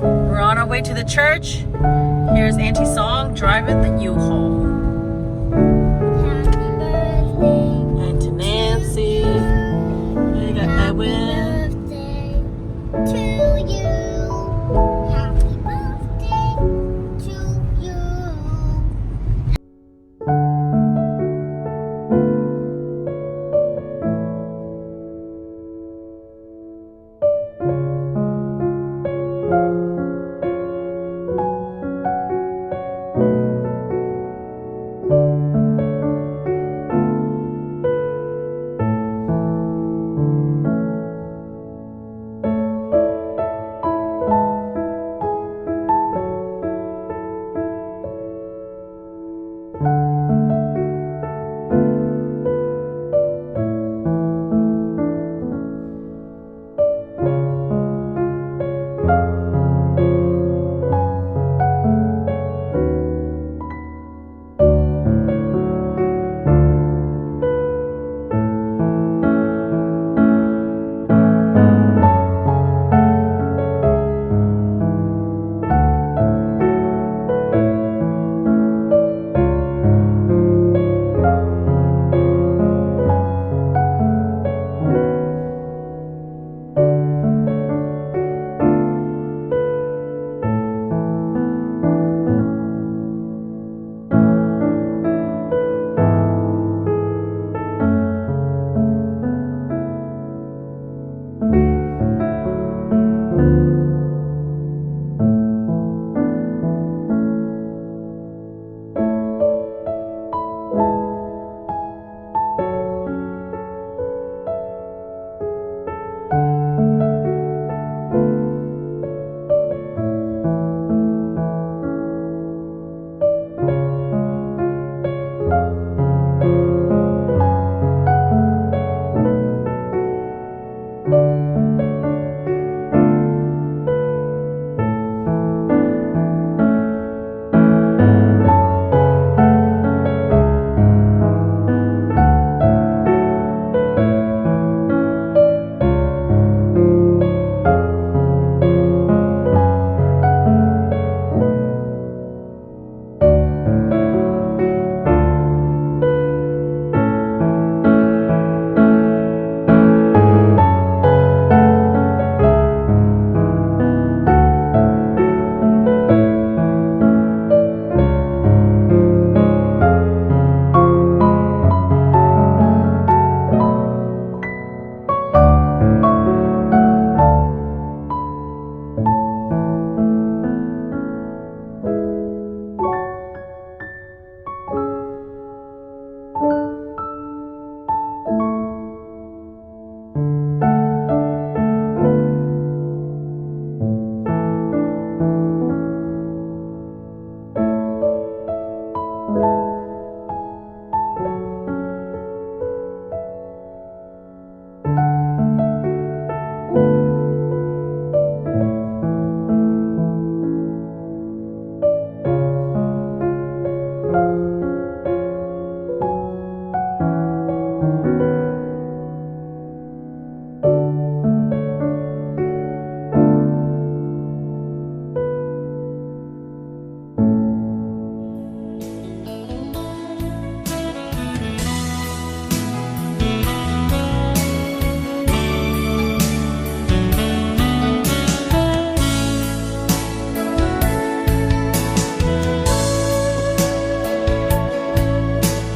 We're on our way to the church. Here's Auntie's song, Driving the U-Haul. Happy birthday, Auntie Nancy. There you go, Edwin. Happy birthday to you. Happy birthday to you.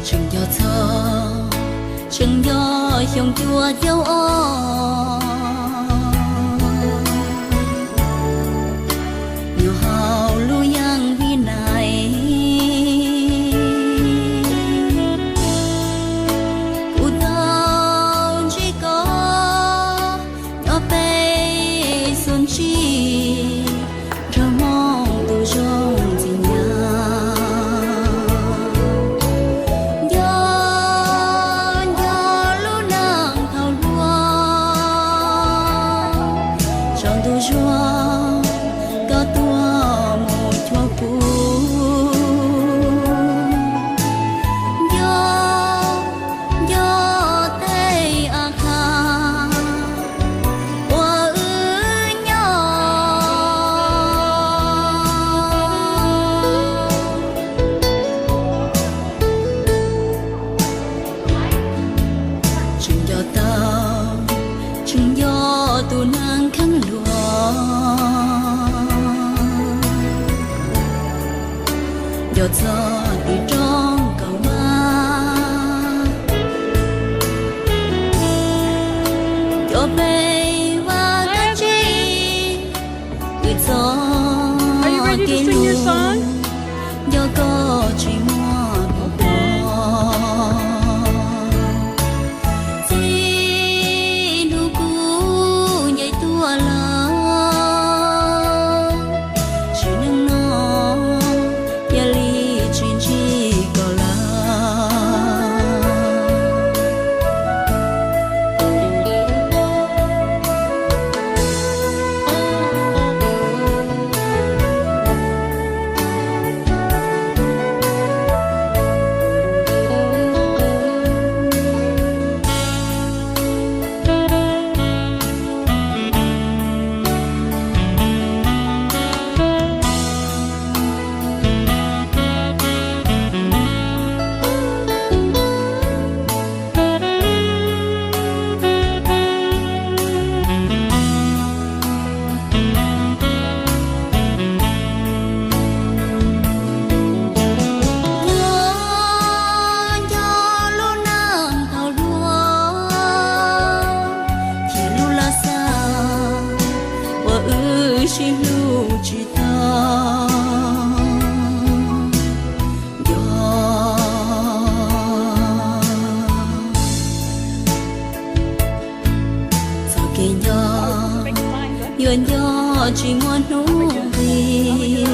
Tseem yog txog, tseem yog xyoo cuaj caug ob, nyob hauv lub yeeb vib nais, kuv tau ntsib koj nyob peb xub ntsig nrog Hmoob tus zoo txiv nyab. Nco, nco lub neej thaum hluas, Txog tim roob kaum vaj, cov peb vaj kab tsib, wb txoj kev hlub, nco koj tsis muaj tus pom. Txij hnub kuv ncaim tuaj lawm, sim neej no cia li tsis ntsib koj lawm. Nco, nco lub neej thaum hluas, chim lub laj xav uas wb sib hlub tsis tau. Nco txoj kev nco, yuav nco tsis muaj hnub nqis,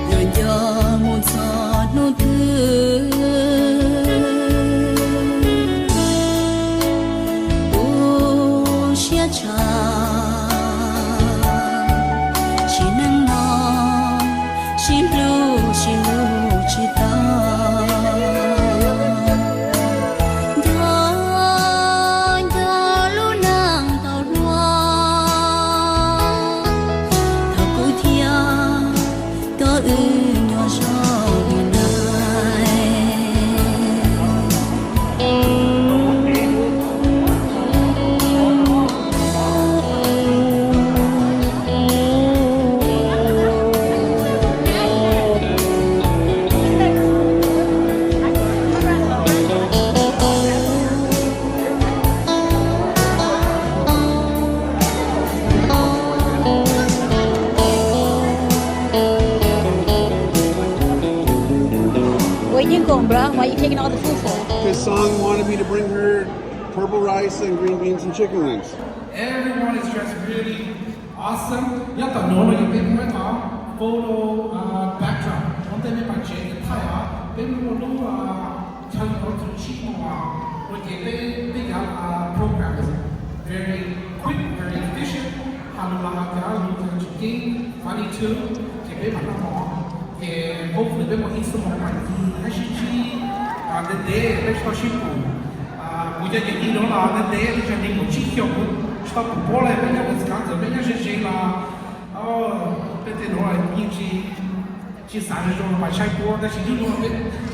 yuav nco mus txog hnub twg. Kuv siab tshaj, sim neej no sib hlub sib hlub tsis tau. Nco, nco lub neej thaum hluas, thaum kuv thiab koj wb nyob zoo li no. Where you going, bro? Why you taking all the food for? This song wanted me to bring her purple rice and green beans and chicken wings. Everyone is dressed really awesome. Nyob tom no no ces peb muaj ib qho photo, uh, backdrop ua ntej mej pais tsev ces thaij os. Peb muaj lub, uh, chaw no txog tsib moos os, ua ces peb, peb cov, uh, program is very quick, very efficient. Has lus los has cov lus tsis keeb, funny too, ces peb mam noj mov. Ces hopefully peb muaj ib xuab moos pais ncig thiab sib ntsib ntev ntev peb tsis tau sib pum. Kuv cov niam tij no los ntev ntev li tsam li kaum tsib xyoos kuv tsis tau pum paub li, peb nyob Wisconsin peb nyob ze ze los peb tej nuav kuv yeej tsis, tsis xav zoo zoo pais saib puab, tab sis hnub no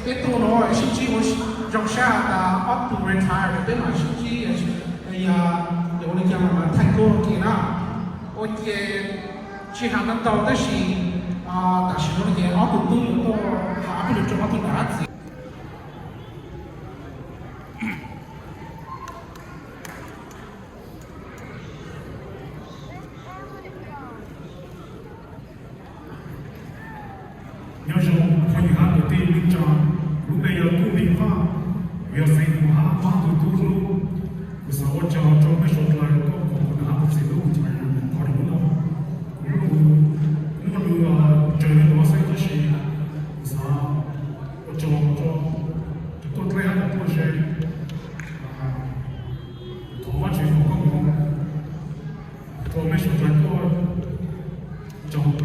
peb tuaj no sib ntsib ua zoo sab tas ob tug retire peb mam sib ntsib, yog ua li cas mas thaij tuaj ke na. Ua ces tsis has ntau ntau tab sis tam sim no ces ob tug tub yuav tuaj hais ob peb lus rau ob tug nam dab txiv. Nyob zoo phooj ywg hab kwv tij neej tsa, kuv lub npe yog Tub Npis Vaj, kuv yog xeem Hmoob hab pab tug tub hlub. Kuv xav ua tsaug rau mej suav dlawg koj koom kuv nrog hab kuv txiv tub kuv txhais yam qhov lug no. Kuv muaj lug, kuv muaj lug tsaws li no xwb tab sis kuv xav ua tsaug rau cov tuaj dleb hab cov tuaj ze. Thov Vajtswv foom koob hmoov rau mej suav dlawg koj. Tsaug.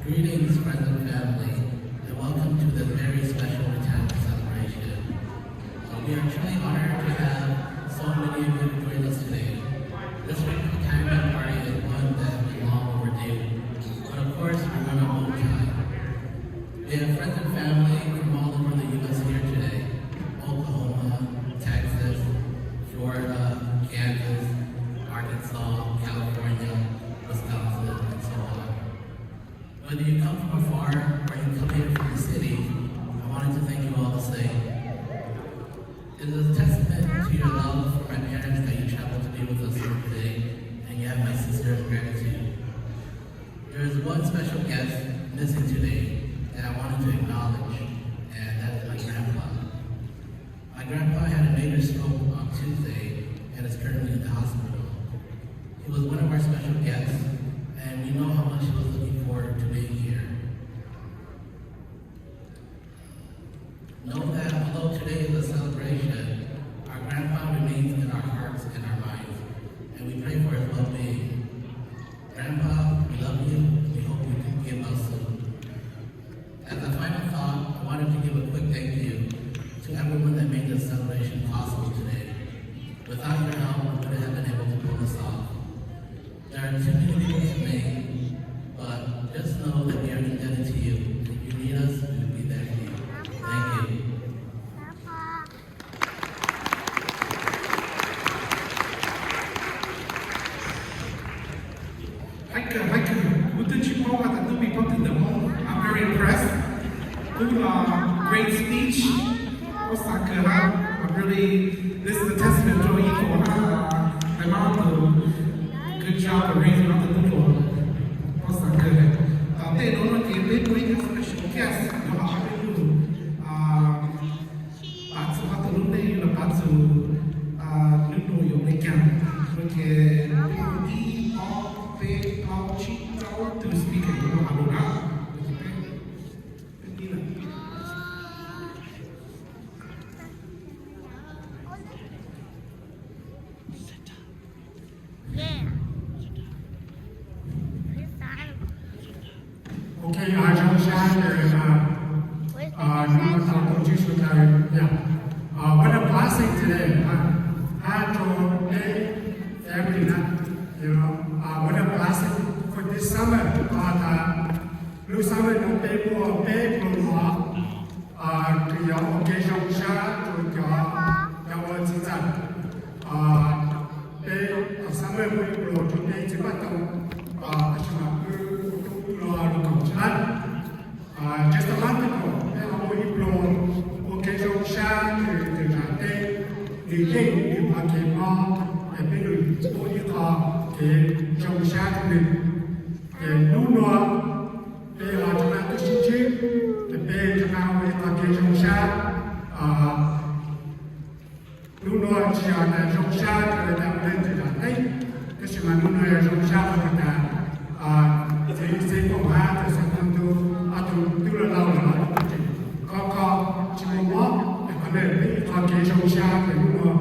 Greetings, friends and family, and welcome to this very special retirement celebration. Uh, we are truly honored to have so many of you join us today. This retirement party is one that has been long overdue, but of course, we run our own time. We have friends and family from all over the U S here today, Oklahoma, Texas, Florida, Kansas, Whether you come from afar or you come here from the city, I wanted to thank you all the same. It is a testament to your love for my parents that you traveled to be with us here today, and you have my sincerest gratitude. There is one special guest missing today that I wanted to acknowledge, and that is my grandpa. My grandpa had a major stroke on Tuesday and is currently in the hospital. He was one of our special guests, and we know how much he was looking forward to being here. Know that although today is a celebration, our grandpa remains in our hearts and our minds, and we pray for his well-being. Grandpa, we love you. We hope you can get well soon. As a final thought, I wanted to give a quick thank you to everyone that made this celebration possible today. Without your help, we wouldn't have been able to pull this off. There are too many people to name, but just know that we are indebted to you. If you need us, we will be there for you. Thank you. Thank you, thank you. Kuv twb tsis paub hais tias tub mi paub twg ntawm Hmoob. I'm very impressed. Tub, uh, great speech. Paub xav kawg hab. I'm really, this is a testament to you for, uh, the amount of good job of raising up the tub hluas. Paub xav kawg. Tom ntej no no ces peb muaj ib tug special guest los hab peb lub, uh, pav txug ob tug lub neej los pav txug lub nug yuav me cas, no ces peb muaj ib ob peb plaub tsib rau tug speaker yuav lug has lug na. Ok, zoo sab, nub no tau tuaj ntsib sawv daws. What a blessing today, hab rua peb family na. What a blessing for this summer, has tas lub summer no peb muaj peb pluag hov, kws yog ua kev zoo sab rua cov, cov ua txiv ntxawm. Peb summer muaj ib pluag rua peb tsi pab tau, tab sis mas wb tub los lug koom tsi dlaab. Just a month ago peb ho muaj ib pluag ua kev zoo sab rua teb, nwg yeej nwg qhov kev mob, es peb lug ua ib qho kev zoo sab rua nwg. Es nub nua peb ho rov qaab tuaj sib ntsib, es peb rov qaab ua ib qho kev zoo sab. Nub nua tsi yog tas zoo sab rua tas ua leej twg nram teb, tab sis mas nub nua yog zoo sab rua tas txiv Xeeb Foom hab txiv Xeeb Foom tug, ob tug tub laug laug lawm, tseem khov kho tsi muaj mob, es qhov ntawd peb ib qho kev zoo sab es nub nua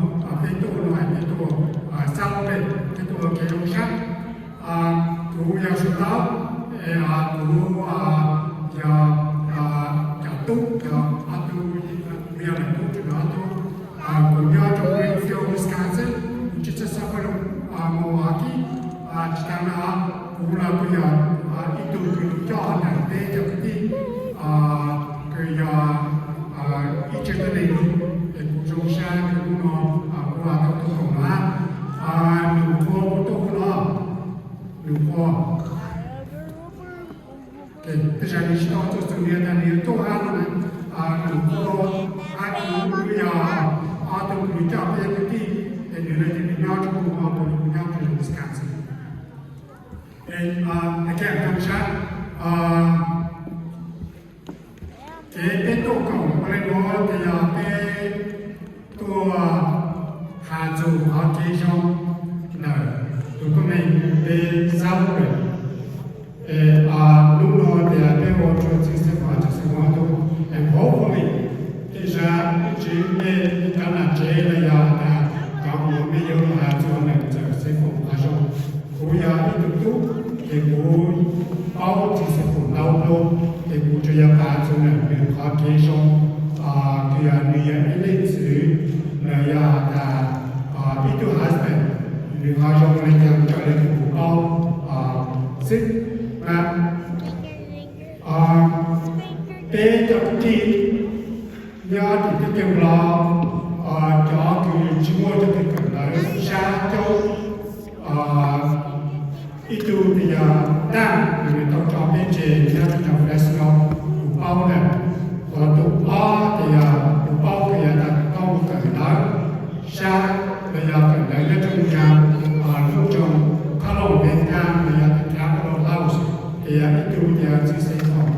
peb tuaj no es peb tuaj celebrate, peb tuaj ua kev zoo sab. Kuv yog Suav Taub, es kuv yog cov tub, yog ob tug, kuv yog leej tub rua ob tug. Kuv nyob rua Greenfield, Wisconsin, kuv tsi txawj xov fwb Milwaukee. Tsi taag le hov, kuv los kuj yog ib tug kws lug coj ntawm peb cov kwv tij kws yog ib tse tuab neeg, es kuv zoo sab kws nub nua kuv tau tuaj koom hab Num Qhua, kuv tuaj hu no Num Qhua. Tej zag nwg tsi tau txug txug nias tas nwg yuav tuaj hab no, Num Qhua hab kuv yog ob tug kws coj peb cov kwv tij, es nwg le nwg nyob rua kuv, kuv nyob rua Wisconsin. Again, zoo sab. Kev peb tuaj koom ua le nuav tas yog peb tuaj has txug qhov kev zoo ntawm tug tuab neeg peb zaub lawm. Es nub nua tas peb ua rua txiv Xeeb Foom, txiv Xeeb Foom tug, es hopefully tej zag ib tse mej cov nam tsev los yog tas cov muam mej yuav lug has txug ntawm txiv Xeeb Foom qhov zoo. Kuv yog ib tug tub, ces kuv paub txiv Xeeb Foom ntau dlua, ces kuv tsuas yog has txug ntawm nwg qhov kev zoo, kws yog nwg yog ib leej txiv, los yog tas ib tug husband, nwg qhov zoo le caag raws le kws kuv paub xwb na. Peb cov kwv tij nyob tim teb chaws Nplog, cov kws tsi muaj cov kws kawm ntawv sab coob, ib tug tas yog Daj, nwg tau tso peb tseg nyob yog txiv Xeeb Phoom.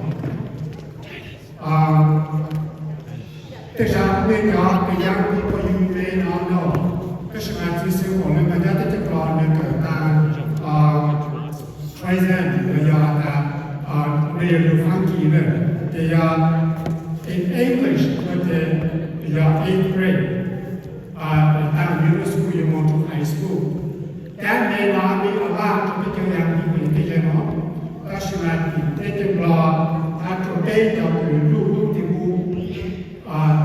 Tej zaum nej cov kws young people you may not know, tab sis mas txiv Xeeb Phoom nws mas nyob teb chaws Nplog nws kawm tag preschool los yog tas nws yog lus Fab Kis na, ces yog in English no ces yog eighth grade, tag middle school yuav mus rau high school. Cov me no nws ua vaj rau peb cov young people tej zaum no, tab sis mas tim teb chaws Nplog hab rau peb cov kws lub lub tim ub,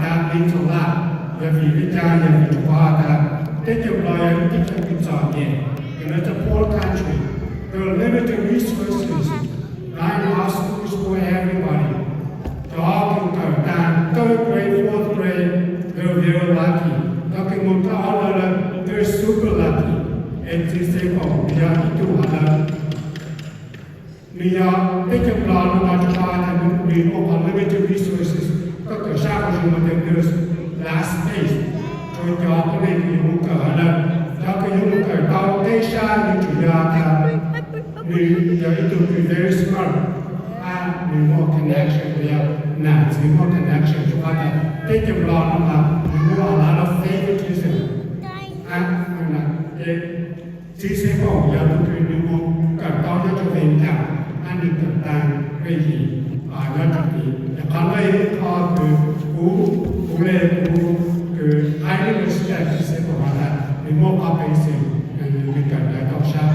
tas li txog laj, yog vim li cas? Yog vim rau qhov tas teb chaws Nplog yog ib teb chaws kws txom nyem, it's a poor country, there are limited resources, not enough schools for everybody. Cov kws kawm tag third grade, fourth grade, they're very lucky. Cov kws mus tau ob lawm, they're super lucky. Es txiv Xeeb Phoom yog ib tug hauv ntawd. Nws yog teb chaws Nplog no mas rau qhov tas nws muaj qhov limited resources, koj kawm sab hauv zoo mas there's less space rau cov tuab neeg kws yuav mus kawm hauv ntawd. Cov kws yuav mus kawm tau teb sab nws tsuas yog tas nws yog ib tug kws very smart, hab nws muaj connection, yog nam txiv muaj connection, rau qhov tas teb chaws Nplog no mas nws muaj a lot of favoritism. Txiv Xeeb Phoom yog tus kws nws mus kawm tau nyob rau Amelikas, hab nws kawm tag peb yim nyob rau tid. Es qhov no yog ib qho kws kuv, kuv le kuv kws highly respect txiv Xeeb Phoom has tas nws muaj qhov peev xwm, nws kawm ntawv tau sab.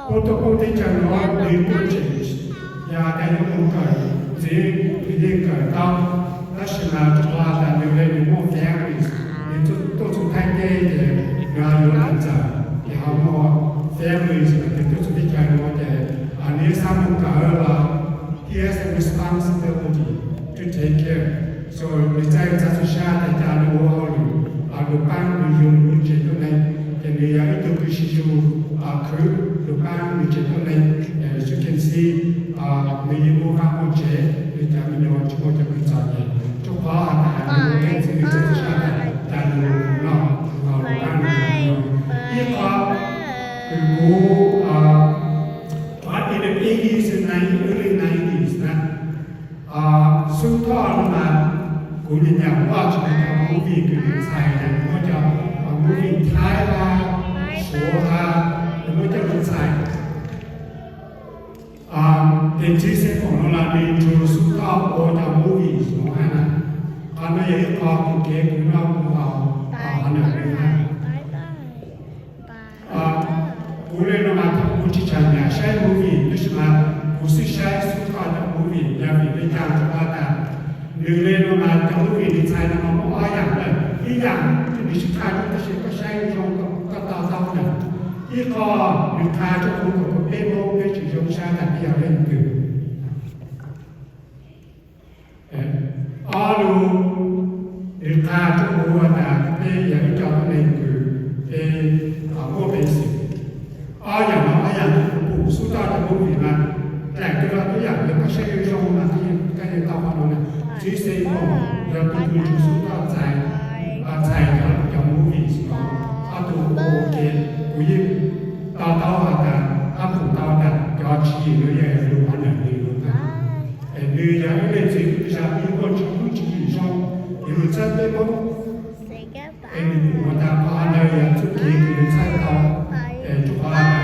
Puab tuaj poob teb chaws no nws tuaj tseem, yog tas yuav mus kawm ntxiv nws yeej kawm tau, tab sis mas rau qhov tas nws le nws muaj families, nws tuaj txug Thaib teb ces nws yuav tawm txawm ces ho muaj families, nws tuaj txug teb chaws no ces nws yuav xav mus kawm los he has a responsibility to take care. So nws txawj txav txhua sab tas cas nws ua hauj lwm, lug paab nws yug nws lub tsev tuab neeg, ces nws yog ib tug kws siv zug khwv lug paab nws tsev tuab neeg. As you can see, nws yeej muaj vaj muaj tsev, nws cov me nyuam tsis muaj cov kws txom nyem, rau qhov has tas nws ua leej txiv nws txawj txhua sab tas cas nws lug noj lug haus lug paab nws. Ib qho kws kuv, qhov in the eighties and nineties, early nineties na, xub thoj no mas kuv nyam nyam watch cov movie kws nws txhais, nws muab cov movie Thaib hab Suav hab, nws muab coj lug txhais. Ces txiv Xeeb Phoom no los nws tsuas xub thoj ua cov movie no hab na. Qhov no yog ib qho kws kev kws noj kws haus hov ntawm nws hab. Kuv le no mas kuv tsis tshua nyam saib movie, tab sis mas kuv xub saib xub thoj cov movie, yog vim le caag rau qhov tas nws le no mas cov movie nws txhais no mas muaj ob yaam lawm. Ib yaam nws tsis qha rua, tab sis koj saib zoo koj to taub lawm. Ib qho nws qha rua kuv kom peb Moob peb tsis zoo sab tas peb yog leej twg. Ob lug, nws qha rua kuv has tas peb yog ib co tuab neeg kws peb muaj peev xwm. Ob yaam no ob yaam kuv pum xub thoj cov movie mas dlaim tug los tub yaam yog koj saib zoo mas koj yeej tau qhov no na. Txiv Xeeb Phoom yog tug kws tsuas xub thoj txhais, txhais cov movies no ob tug ua ke. Kuv yeej to taub has tas, hab pum tau tas cov tswv yim no yog lug hov ntawm nws lug tag. Es nws yog ib leej txiv kws zam ib muaj tswv yim zoo, nws lug txhawb peb Moob. Es nws pum has tas qhov ntawd yog txuj kev kws nws txhawb tau, es rua qhov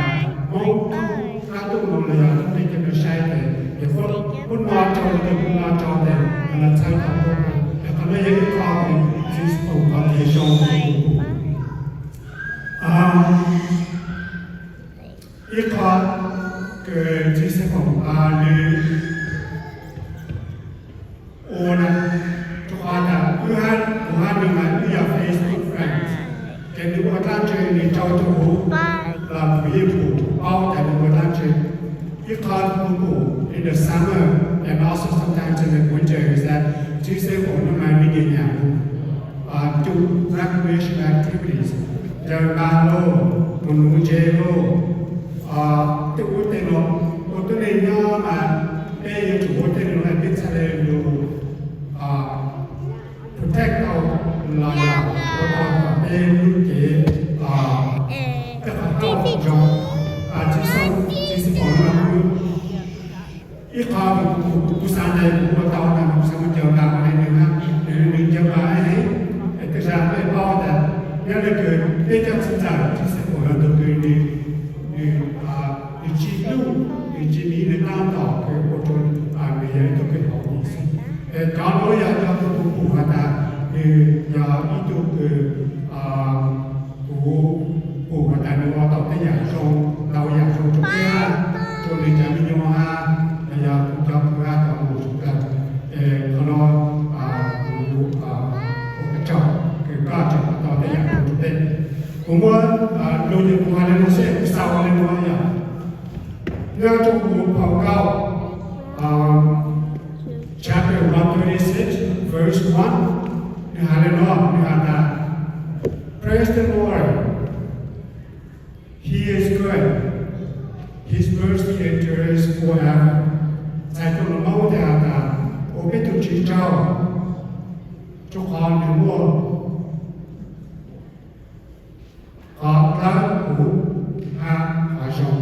Moob tub qab ntuj no los yog tub neeg coj nrug saib tes, yog puab no rau tes, puab no rau tes, lawv txhawb tau puab. Es qhov no yog ib qho kws txiv Xeeb Phoom qhov kev zoo. Ib qho kws txiv Xeeb Phoom nws ua na, rua qhov tas wb hab, kuv hab nws mas wb yog Facebook friends, ces nws ua dlaab tsi nws rau rua kuv los kuv yeej pum paub tas nws ua dlaab tsi. Ib qho kuv pum in the summer and also sometimes in the winter is that txiv Xeeb Phoom nws mas nws nyiam nyiam mus do recreation activities, ncaws npab lauj, mus nuv ntses lauj, tej ub tej no. Ua tuab neeg nyob mas peb yuav tsum ua tej nuav peb txhaj le lug protect tau los yog ua tau kom peb lub cev, peb qhov rooj zoo. Ib qho kuv xav tias kuv ua tau ntag, kuv xav mus caum nqa qhov li nws na, nws nws ncaws nqa heev. Es tej zaum peb paub tias nyob li kws peb cov txiv ntxawm txiv xeeb uas yog tus kws nws, nws tsis hlub, nws tsis miv nws tab tom kws ua rau nws yog ib tug kws haum xwb. Es cov nuav yog cov kuv pum has tas nws yog ib tug kws kuv pum has tas nws ua tau tej yam zoo, ntau yam zoo rau peb hab, rau nws cov me nyuam hab, los yog kuv cov kwv hab cov muam sawv daws. Es qhov no kuv ua tsaug kws koj tseem ua tau tej yam zoo rau peb. Kuv muab lug ces kuv has le nuav xwb, kuv xav ua le nuav yog nyob rau kuv phau nkauj chapter one thirty-six, verse one, nws has le nuav, nws has tas, Praise the Lord. He is good. His mercy endures forever. Txhais tau lus Moob thiaj has tas, ua peb tus Tswv tsaug, rau qhov nws muaj qhov dlawb huv hab qhov zoo,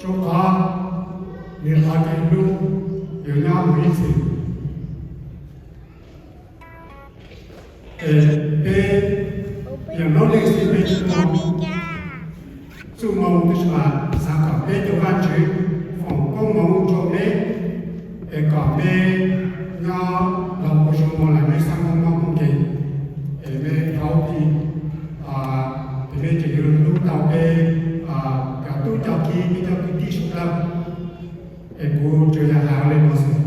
rau qhov nws qhov kev hlub yuav nyob mus ib txhis. Es peb yog Moob Leej Xib peb tsis muaj txuj moo, tab sis mas xav kom peb tus Vajtswv foom koob hmoov rau peb, es kom peb nyob los ua zoo mus lawm mej xab mob mob mob nkeeg, es mej haub ti, es mej tseem yuav hlub tau peb cov tub cov kiv, peb cov kwv tij sawv daws. Es kuv tsuas yog has le nuav xwb.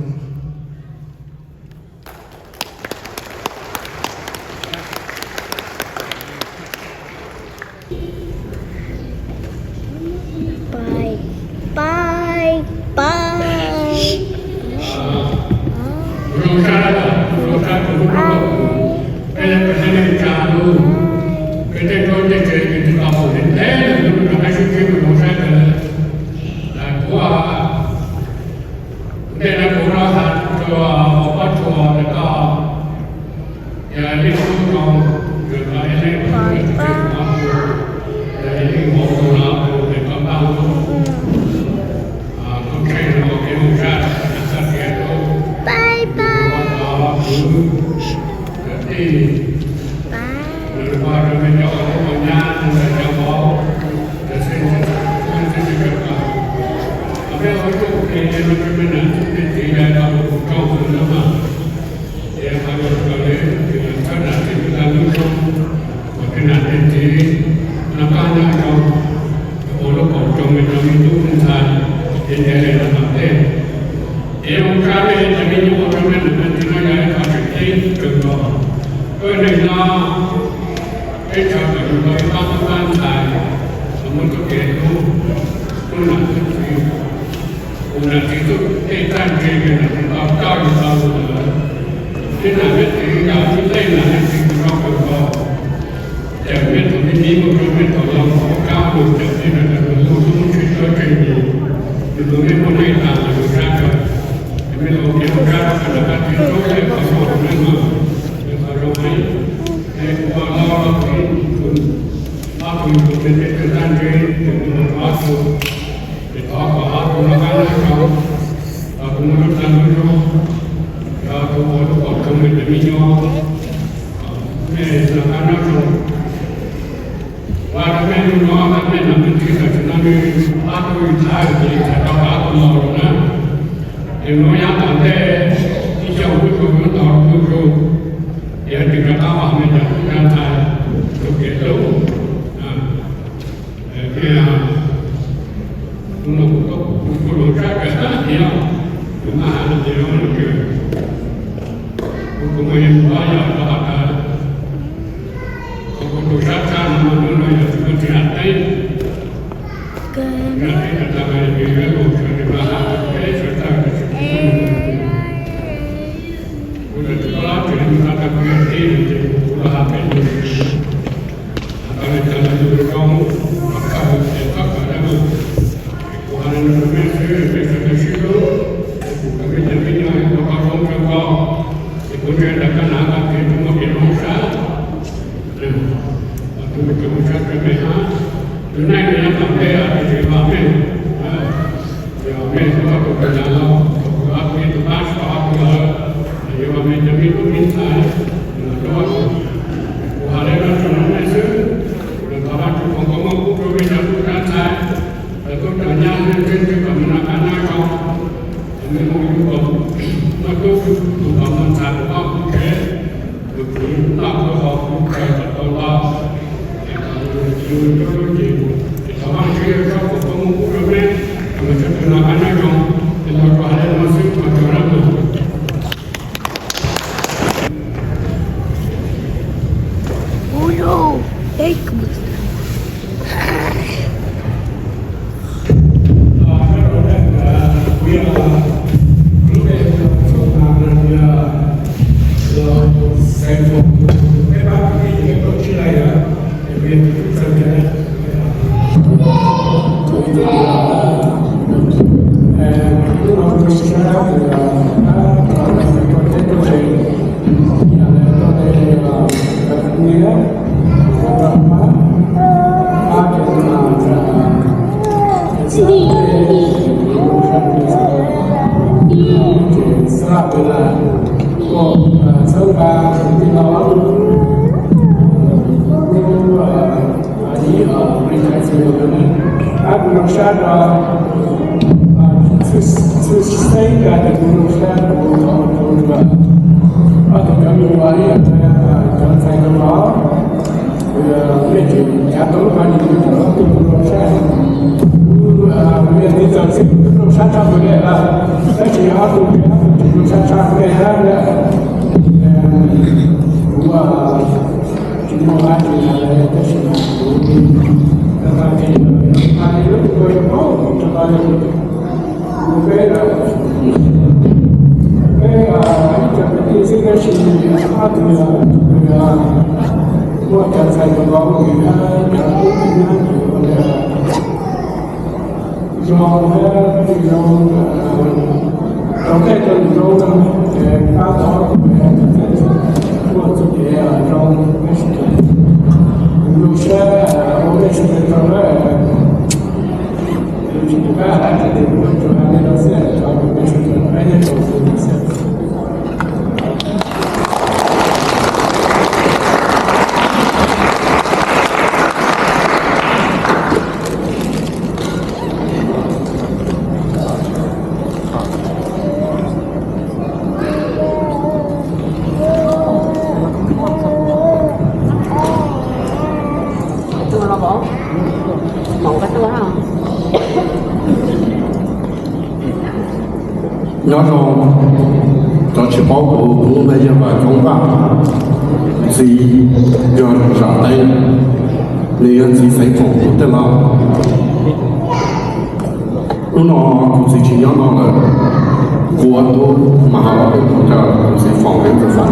Peb tej rau tej tsev kws tsis tau pum ntev ntev lawm, lub no qab sib ntsib mus zoo sab kawg. Kuv, kuv tej no kuv rov has rua pob tsuas ntawm koj, yog Leej Tub Zoo, yog koj Leej Tub Zoo, yog Leej Tub Zoo, yog Leej Tub Zoo, yog koj npaj lub, koj tsheej rua kev moog sab, koj tias rau, koj cov kwv, cov tij, nws ua rau mej cov ua tub ua nyab, ntawm cov vauv, cov txheeb txheeb txheeb txheeb txheeb txheeb, mej ua ib tug kws rau mej nam txiv, mej txiv yog tau ua tus tswv ntawm no mas, es qhov no rau mej txhawb nam txiv tug tag lub zoo, kom mej nam mej txiv noj qab nyob zoo, ua lub koom tsoom mej cov me tub me ntxhais, es ntiav le no tom ntej. Es ua rau mej cov me nyuam ua rau mej nam mej txiv no yog ib qho tseem ceeb kawg nkaus. Peb neeg nyob teb chaws kom yus tau ib pab tub pab ntxhais, los muaj txuj kev hlub, hlub nam hlub txiv, ua nam txiv txuj tej txaj ntse kws nam txiv tau coj yus tau lug lawm. Peb nam mej txiv yog ib leej nam mej txiv kws zoo kawg nkaus. Ces mej tus me txiv mus rau mej tau los ua kab lug, ces mej tus me tub tub tshwj suab tsheej yus, nws tus me muaj neej tas lawm mus sab kawg. Ces mej los kev mus sab kawg, nam koj txiv tub yog qhov zoo rau mej mas, yog qhov zoo heev. Es kuv los los kuv ob tug me tub me txaj ntse, ces kuv los ob tug, ces thov kom ob tug noj qab nyob zoo, los kuv muaj lub tag lub zoo, yog tus ua lub koom tsoom mej cov me nyuam, mej noj qab nyob zoo. Ua rau mej lub no, mej nam mej txiv tam sim no nws ob tug txhais ces txhais tau ob tug laus lawm na. Ces nuav yav tom ntej ib xyoos kuv tug yuav tau kuv tug, ces tig rov qab vam mej cov tub cov ntxhais txuj kev hlub. Thiab hnub no kuv tuaj kuv kuj lug sab kawg hab tias, kuv maj has tias, kuv kuv muaj ib qho yog rau has tas, kuv kuv lug sab tshaj no mas hnub no yog tsis muaj txiv Nam Teeb, txiv Nam Teeb tas tas mas yog tsis yuav lug sawv daws mas has peb sawv daws tas tsis kuv kuv tsis paub lab tseem li mus tag tas kuv yog tib ces kuv kuv los has peb lug. Has tas li cas los yug zoo, los kawg ces txhob kawm dab mus. Kuv has li no rau mej xwb, mej sawv daws sib hlub, kuv mej cov me nyuam ua tau zoo kawg nkaus, ces kuv ntsia ntawm koj nam koj txiv tsis muaj kev zoo sab. Tus me tub sab kawg mej hab, tus neeg no nyob tom ntej tiam sis vam mej, yog mej Tus kawm ntawv los, tus ob tug me tus pab so tus lawm, yuav me cov me tub me ntxhais, tus kuv hais li no tso nej xwb, thov Vajtswv foom koob hmoov pub rau nej cov tub cov ntxhais, tub cov nyab nej tseeb tseeb kom noj qab nyob zoo, nej mus yug kom muaj tub, mus kom muaj ntxhais, mus noj kuv tsev, mus kuv noj kuv haus kuv kawm kom tau los, es kom yus yug lub cev mus, es thov Vajtswv tso foom koob hmoov pub rau nej, kom tseeb tseeb noj qab nyob zoo, es los rau hais li no xwb, ua tsaug ntau. Txhua txhua xeeb ntawm tus hlub sab tus tau tus ob tug cov me nyuam ib yam li cov ntxhais tus no, nej tseem cav tau lub qhov ncauj tus hlub sab, tus hlub sab tshaj plaws li lawm, tab sis ob tug tsis hlub sab tshaj nej hab, kuv tsis muaj dab tsi hais lawm tab sis mas kuv hais li lub kua yuav paub rau peb, peb ib co kwv tij xwb tab sis ob tug muaj cov ntxhais tus no, cov tub cov nyab ua zoo thiab zoo, rau tej rau zoo no, ces pab tau muaj txuj kev zoo, tus hlub sab ua peb sawv daws rau lawm. Nyob zoo, cov tsis paub kuv, kuv lub npe yog Vam Coob Vaj, txiv yog Zam Teeb, nws yog txiv xeev Foom kuv tej laus. Hnub no kuv txiv tsis nyob no lawm, kuv ua tub mas ho los ua tub rau kuv txiv Foom Yeeb Ntxawm Foom.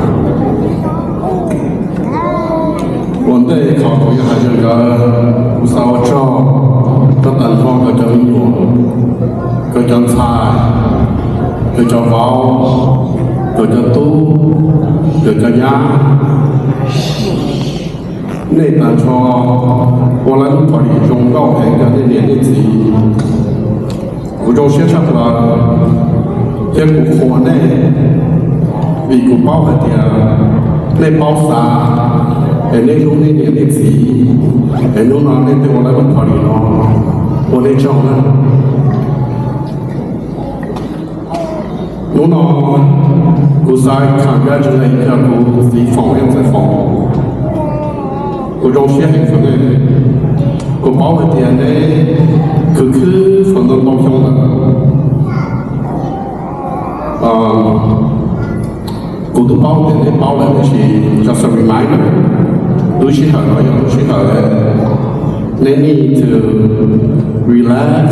Ua ntej qhov kuv yuav hais rau nkawd, kuv xav ua tsaug rau tag nrho nkawd cov me nyuam, nkawd cov ntxhais, nkawd cov vauv, nkawd cov tub, nkawd cov nyab. Nej tag nrho ua lawv lub party zoo nkauj heev rau nej niam nej txiv. Kuv zoo siab tshaj plaws thiab kuv qhuas nej, vim kuv paub hais tias nej paub xav, es nej hlub nej niam nej txiv, es hnub no nej thiaj ua lawv lub party no, ua nej tsaug na. Hnub no kuv xav congratulate kuv txiv Foom Yeeb Ntxawm Foom. Kuv zoo siab heev rau nej. Kuv paub hais tias neb khwv khwv Foom ntau ntau xyoo lawm. Kuv twb paub tias neb paub lawm tab sis just a reminder, lub sij hawm no yog lub sij hawm neb need to relax,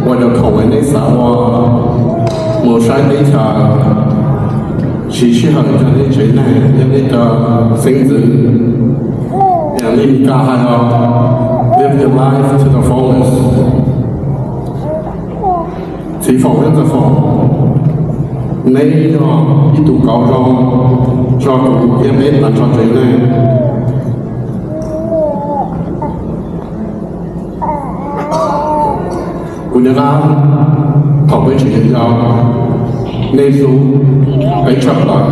ua cov khoom uas neb xav ua, mus saib teb chaws, siv sij hawm coj neb tsev neeg thiab neb cov xeeb ntxwv. Yam li Mes Kas hais los, live your life to the fullest. Txiv Foom Yeeb Ntxawm Foom, neb yog ib tug kauv zoo rau kuv thiab peb tag nrho tsev neeg. Kuv niam qab, Thaum peb tseem yau yau, nej hlub peb tshaj plaws.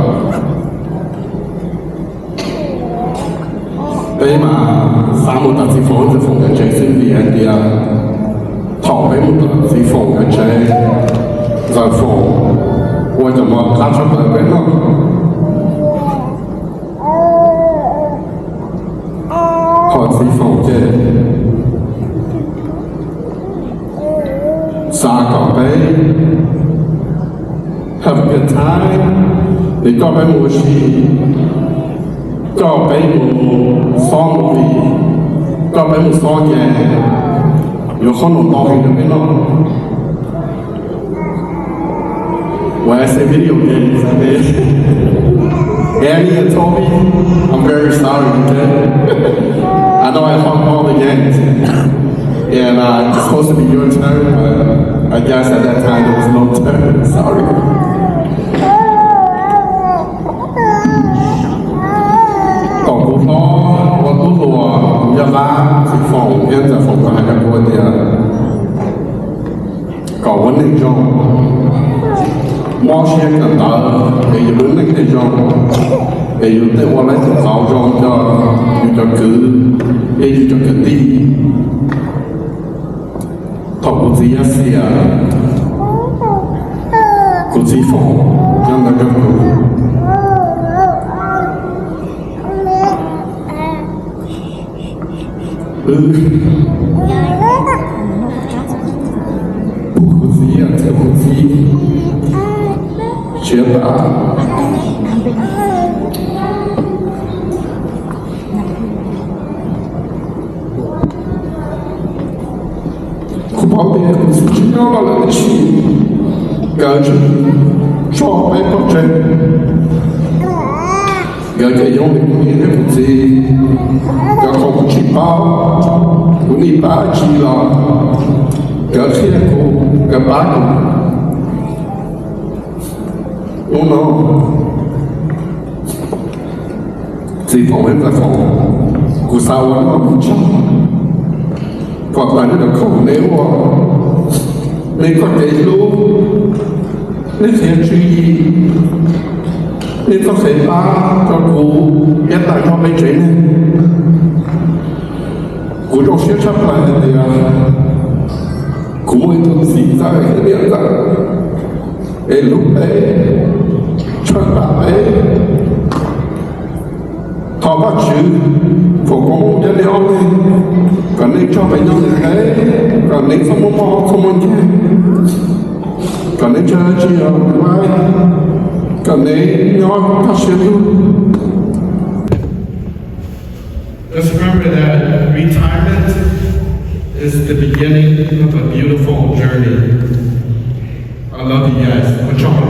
Peb mas xav mus tom txiv foom ntxawm foom nkawd tsev xwb vim hais tias thaum peb mus tom txiv foom nkawd tsev, ntxawm foom ua cov mov qab tshaj plaws peb noj. Ho txiv foom ces xav kom peb have a good time, nws coj peb mus ua si, coj peb mus xob movie, coj peb mus xob game, yuav qhob noom ntau heev rau peb noj. Well, I say video games, I mean, Annie and Toby, I'm very sorry, okay? I know I hogged all the games. And uh, it's supposed to be your turn, but I guess at that time there was no turn. Sorry. Kom kuv hlob ua tub hluas, kuv yog Vab, txiv foom thiab ntxawm foom tau hais rau kuv tias kom ua neeg zoo, mob siab kawm ntawv es yus ua neeg thiaj zoo, es yus thiaj ua tau tus qauv zoo rau yus cov kwv thiab yus cov kwv tij. Thaum kuv txiv yaj xiam, kuv txiv foom cov ntawd rau kuv. Kuv txiv, kuv txiv siav tas. Kuv paub tias kuv txiv tsis nyob los lawm, tiam sis nkawd tsis tso peb pov tseg. Nkawd ces zoo li kuv niam thiab kuv txiv, cov qhov kuv tsis paub, kuv nim pab tsis los, nkawd qhia kuv, nkawd pab kuv. Hnub no txiv foom thiab ntxawm foom, kuv xav ua noj mus tsaug kom tawm nej cov khoom nej ua, nej txoj kev hlub, nej qhia tswv yim, nej txoj kev pab rau kuv thiab tag nrho peb tsev neeg. Kuv zoo siab tshaj plaws hais tias kuv muaj ib tug txiv ntxawm thiab niam ntxawm es hlub peb, tshawj pab peb. Thov Vajtswv foom koob hmoov rau nej ob leeg, kom nej txoj kev nyob ntev, kom nej txhob muaj mob txhob muaj nkeeg, kom nej tsis yog laib, kom nej nyob kaj siab lug. Let's remember that retirement is the beginning of a beautiful journey. I love you guys. Ua tsaug.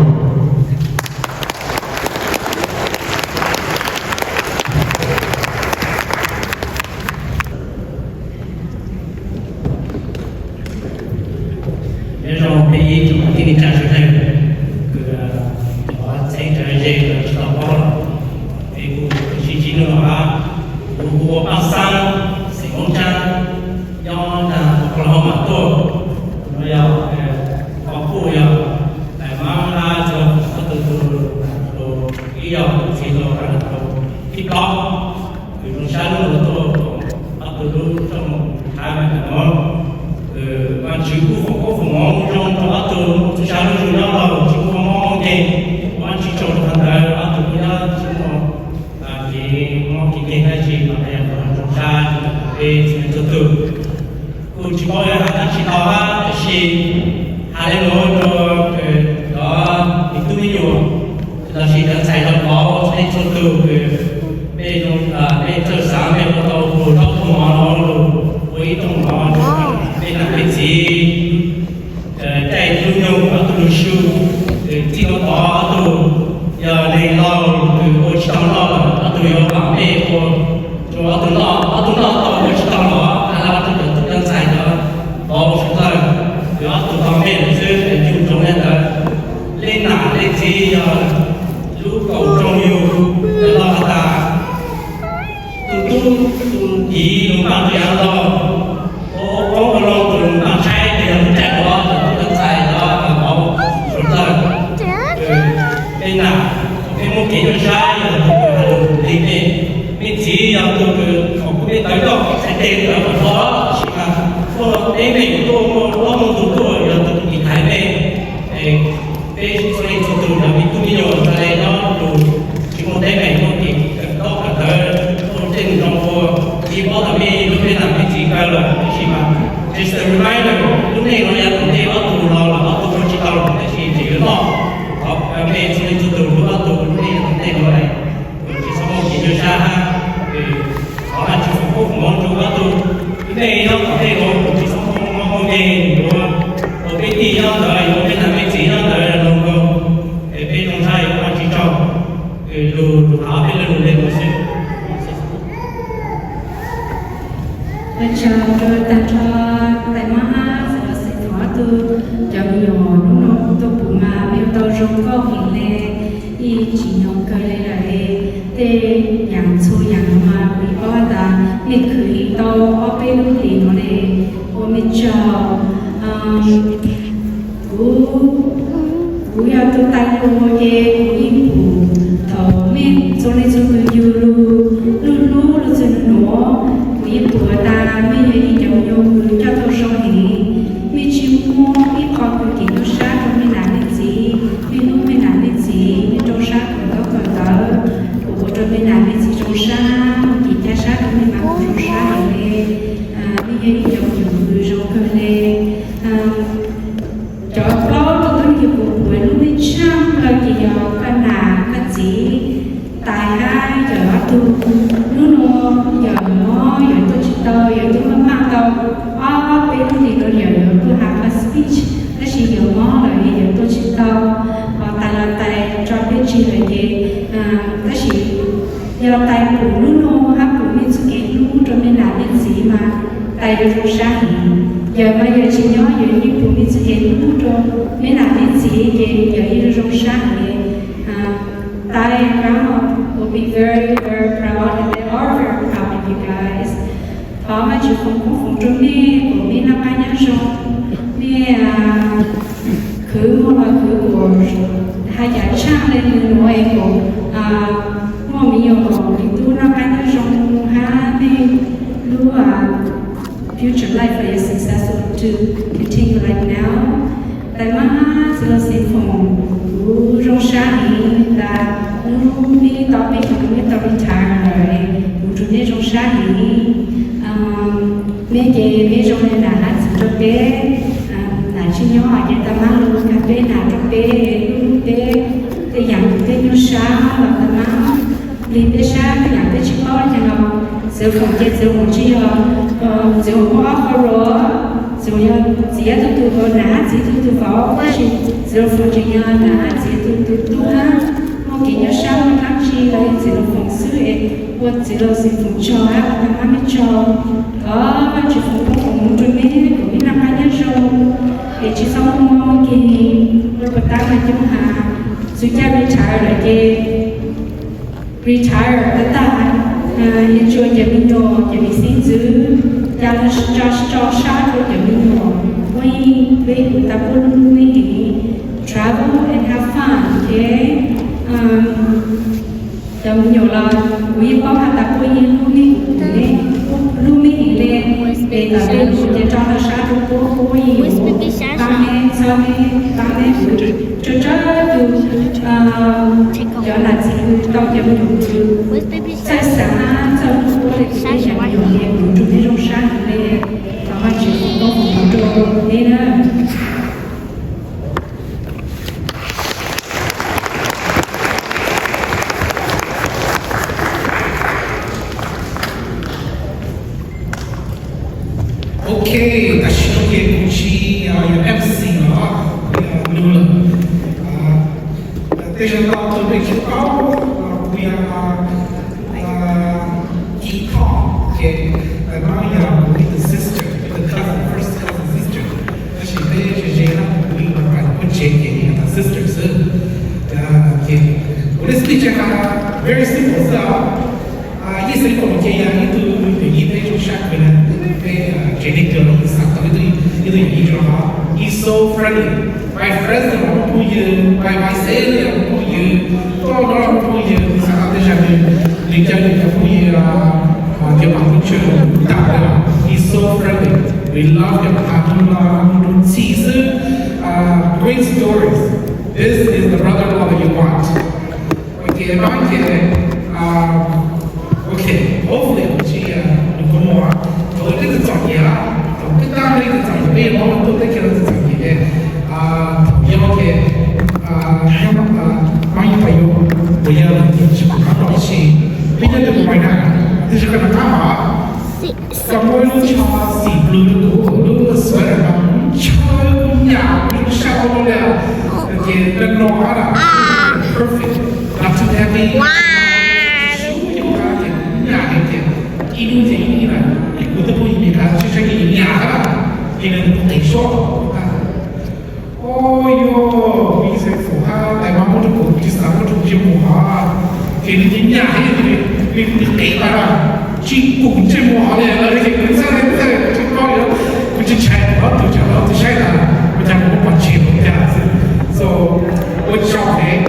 Nyob zoo peb ib tsoom kwv tij neej tsa sawv daws, kuv cov txheeb cov ze los tsis tau paub los, peb kuj sib ntsib hnub no hab. Kuv hu ua Paj Xab, xeem Hmoob Tsab, nyob nram Oklahoma tuaj. No yog, qhov kuj yog Maab hab cov ob tug tug, ib yog txiv hluas thib plaub. Kws zoo sab lub tuaj, ob tug lub rooj hab mas tam no, Vaajtswv kuj foom koob foom hmoov zoo rau ob tug, tub sab lub zug nyob laug tsis muaj mob muaj nkeeg, Vaajtswv tsaug rau qhov ntawd ob tug kuj nyob tsis muaj kev mob kev nkeeg dab tsi, mas yog zoo sab peb txhua leej txhua tug. Kuv tsis paub yuav has dab tsi tau hab, tab sis has le nuav rua cov me tub me nyuam, los sis cov ntxhais los tod, nej txhua tug kws mej, mej txawj xaav mej ua tau tus zaub tus mov no lug ua ib rooj mov rua peb nam peb txiv, caij lub nyoog ob tug lug su, txij no tod ob tug yog neeg laug kws ua tsis tau noj, ob tug yuav pab mej ua rua ob tug noj, ob tug noj tau ua tsis tau los has le ob tug cov tub cov ntxhais cov vauv sawv dlawg, kws ob tug tau mej lawm xwb, yug rua le ntawd. Leej nam leej txiv yog lub kaum rooj yug, yog lug has tas tus tub tus kiv lug npaaj rua yaav laug, ua qoob ua loo tus lug npaaj tshaib, yog Tuaj teeb meem tuaj muaj ob muaj tus tuaj yog tus tiv thaiv nej, peb txhua leej txhua tus cov me tub me nyuam txawm nyob tus tsis muaj teeb meem muaj kev kawm ntaub kawm ntawv tuaj tej mus zoo ua, yeej paub tau nej lub neej niam txiv kawg lawm tab sis mas just a reminder, lub neej no yav tom ntej ob tug laus los ob tug ua tsis tau los tab sis tseem yuav noj. Thov nej txhua leej txhua tus hlub ob tug lub neej yav tom ntej no, tsis txhob muaj kev nyuaj siab hab. Thov Vajtswv foom koob foom hmoov rau ob tug, nej nyob tom ntej no tsis txhob muaj mob muaj nkeeg, yuav ua peb tij nyob ntawd, yuav ua peb niam peb txiv nyob ntawd zoo nkauj, es peb zoo sab yuav ua tsis tsaug. Lug thov peb lug lug le mus xwb. Ua tsaug rau tag nrho tais mab hab txiv los xis thov ob tug cov me nyuam hnub no tuaj pum mas mej ua tau zoo nkauj heev le, yeej tsim nyog kawg le lawm. Tej yaam txhua yaam no mas kuv paub tas mej khwv tau ob peb lub hlis no le, ua mej tsaug. Kuv, kuv yog tus tais lus ces kuv yeej pum thaum mej txhua leej txhua tus yug lug, lub hlub lug txug nuav, kuv yeej pum tas mej yog ib cov me nyuam kws coj tau zoo heev. Mej tsis muaj ib qho kws kev nyuaj sab rau mej nam mej txiv, mej hlub mej nam mej txiv, mej rau sab kawm ntaub kawm ntawv, kuv ua rau mej nam mej txiv rau sab, muaj kev caj sab rau mej mam kuv rau sab heev le. Mej yog ib cov me nyuam kws zoo kawg le. Cov plaub tug tub yug kuv pum lub mej tshaj plaws ces yog koj nam koj txiv, tais hab yawm ob tug. Hnub no yawm mob yawm tuaj tsis tau, yawm tub maj maj tau ob peb lub hlis no yawm yuav tuaj has koj speech, tab sis yawm mob lawm yawm tuaj tsis tau. Ho tais los tais tso peb tseg lawm ces, tab sis yog tais pum hnub no hab pum mej txuj kev hlub rau mej nam mej txiv mas tais yuav zoo sab heev. Yawm mas yawm tsis nyob yawm yeej pum mej txuj kev hlub rau mej nam mej txiv ces yawm yeej zoo sab heev. Tais, grandma will be very, very proud, and they are very proud of you guys. Thov Vajtswv foom koob foom rau mej kom mej noj qab nyob zoo, mej khwv muaj los khwv kuas haj yam tshaj le nws nuav es kom muaj me nyuam me tub noj qab nyob zoo hab mej lub future life is successful to continue like now. Tais mab hab txiv los xis foom, kuv zoo sab heev tas hnub meb tau peb xyoos meb tau retire lawm, kuv nrug meb zoo sab heev. Meb ces meb zoo le nam hab txiv rau peb, nam tsis nyob ces tais mab lug kag peb nam rau peb, hlub peb, tej yaam kws peb nyuaj sab los tais mab nqis peb sab, tej yaam peb tsis paub le caag los txiv foom ces txiv foom tsis yog, txiv foom muaj ob qho los, txiv foom yog txiv tug tug, nam hab txiv tug tug vauv, tab sis txiv foom tseem yog nam hab txiv tug tug tub hab, muaj kev nyuaj sab muaj dlaab tsi los txiv foom xwb es ua txiv los xis foom tsaug hab ua tais mab mej tsaug. Thov Vajtswv foom koob foom hmoov rau meb kom meb noj qab nyob zoo es tsis txhob muaj mob muaj nkeeg, ua puas tab mas coob has, txug caij retire lawm ces retire tag tag, yuav tsum cov me nyuam cov me xeeb ntxwv ca le tso sab rua cov me nyuam, puab yeej, puab yeej tas puab hlub mej heev. Travel and have fun, ok? Cov me nyuam los kuv yeej paub has tas puab yeej hlub mej heev le, hlub mej heev le, es tas peb lug ces tso sab rua puab, puab yeej yuav paab mej, txhawb mej, paab mej, tso tsawg tug cov nam txiv kws tau cov me nyuam kws txawj xaav hab txawj hlub puab le, kuv tej me nyuam le kuv nrug mej zoo sab heev le. Thov Vajtswv foom koob foom hmoov rua meb na. Ok, tam sim no ces kuv tsis yog M C los, kuv yog lug lawm. Tej zaum no tus mej tsis paub, kuv yog Ci Thoj, ces tais mab yog kuv ib tug sister, ib tug cousin, first cousin sister. Tab sis peb ze ze na, kuv ib tug pab kuv tsev ces yog tag sister xwb. Kuv le speech has very simple xwb os. Yeej xav kom ces yog ib tug yawm yij peb zoo sab kawg na, peb tsev neeg kawg los kuv xav tau ib tug yawm yij zoo hov, he's so friendly. Pais Fresno los phooj ywg, pais Visalia los phooj ywg, tuaj no los phooj ywg, kuv xav tau tej zag nws, nws coj nws cov phooj ywg, cov phooj ywg tam, he's so friendly. We love him. Hais lus los hais lus ntxhi xwb. Great stories. This is the brother-in-law that you want. Ok, no ces, ok, hopefully nws tsis, nws kua muag, thaum peb txom nyem, thaum peb tab peb txom nyem, peb yuav muab tuaj teb chaws txom nyem, thaum yog ces nyob, Mab Yeej Pais yuav, uas yog nws tsis pom qab los tib si, peb nyob twb mus pais na, twb tsis koj nov qab hov. Koj muab ib lub tsho xim plws rau kuv, lub sweater no, ntshaw kuv nyam kuv sab ua li, ces nag no hab, perfect, not too heavy. Sub nyam ces ib lub ces ib lub na, kuv twb pub yus nyam, tsis tshua yus nyam hab, ces nws mus qis suab. Ua yog kuv ib txhais fum hab tais mas muab rau kuv, kuv tsis xav muab rau kuv ntsej muag hov, ces nws nyam nyam, nws qis tas, tsis pum ntsej muag hov li, lawv tias kuv txhawj txhawj tsis paub li, kuv tsis ntshai ob tug tsam ob tug saib tas ua cas kuv muaj pom tseg ua cas xwb. So ua tsaug heev,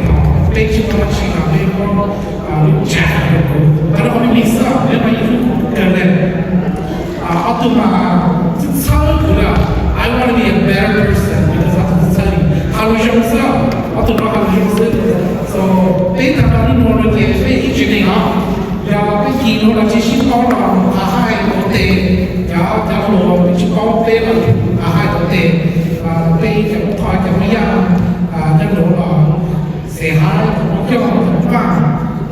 peb tsis muaj dab tsi los peb muab lub tsam rau kuv, qhov no qhov me me xwb, peb mas ib lub kawg le. Ob tug mas txhawj txhawj kuv li, I want to be a better person, because ob tug txhawj txhawj li, hais lus zoo xwb, ob tug no hais lus zoo xwb. So peb tag nrho lub nuav no ces peb ib tsev neeg os, yog peb kis nuav los tsis sib paub los nqa haij ua tes, cov, cov hluas peb tsis paub peb los nqa haij ua tes, peb cov Hmoob Thoj cov Hmoob Yaj nyob nuav los xes haib cov Hmoob Yaj cov Hmoob Vaj,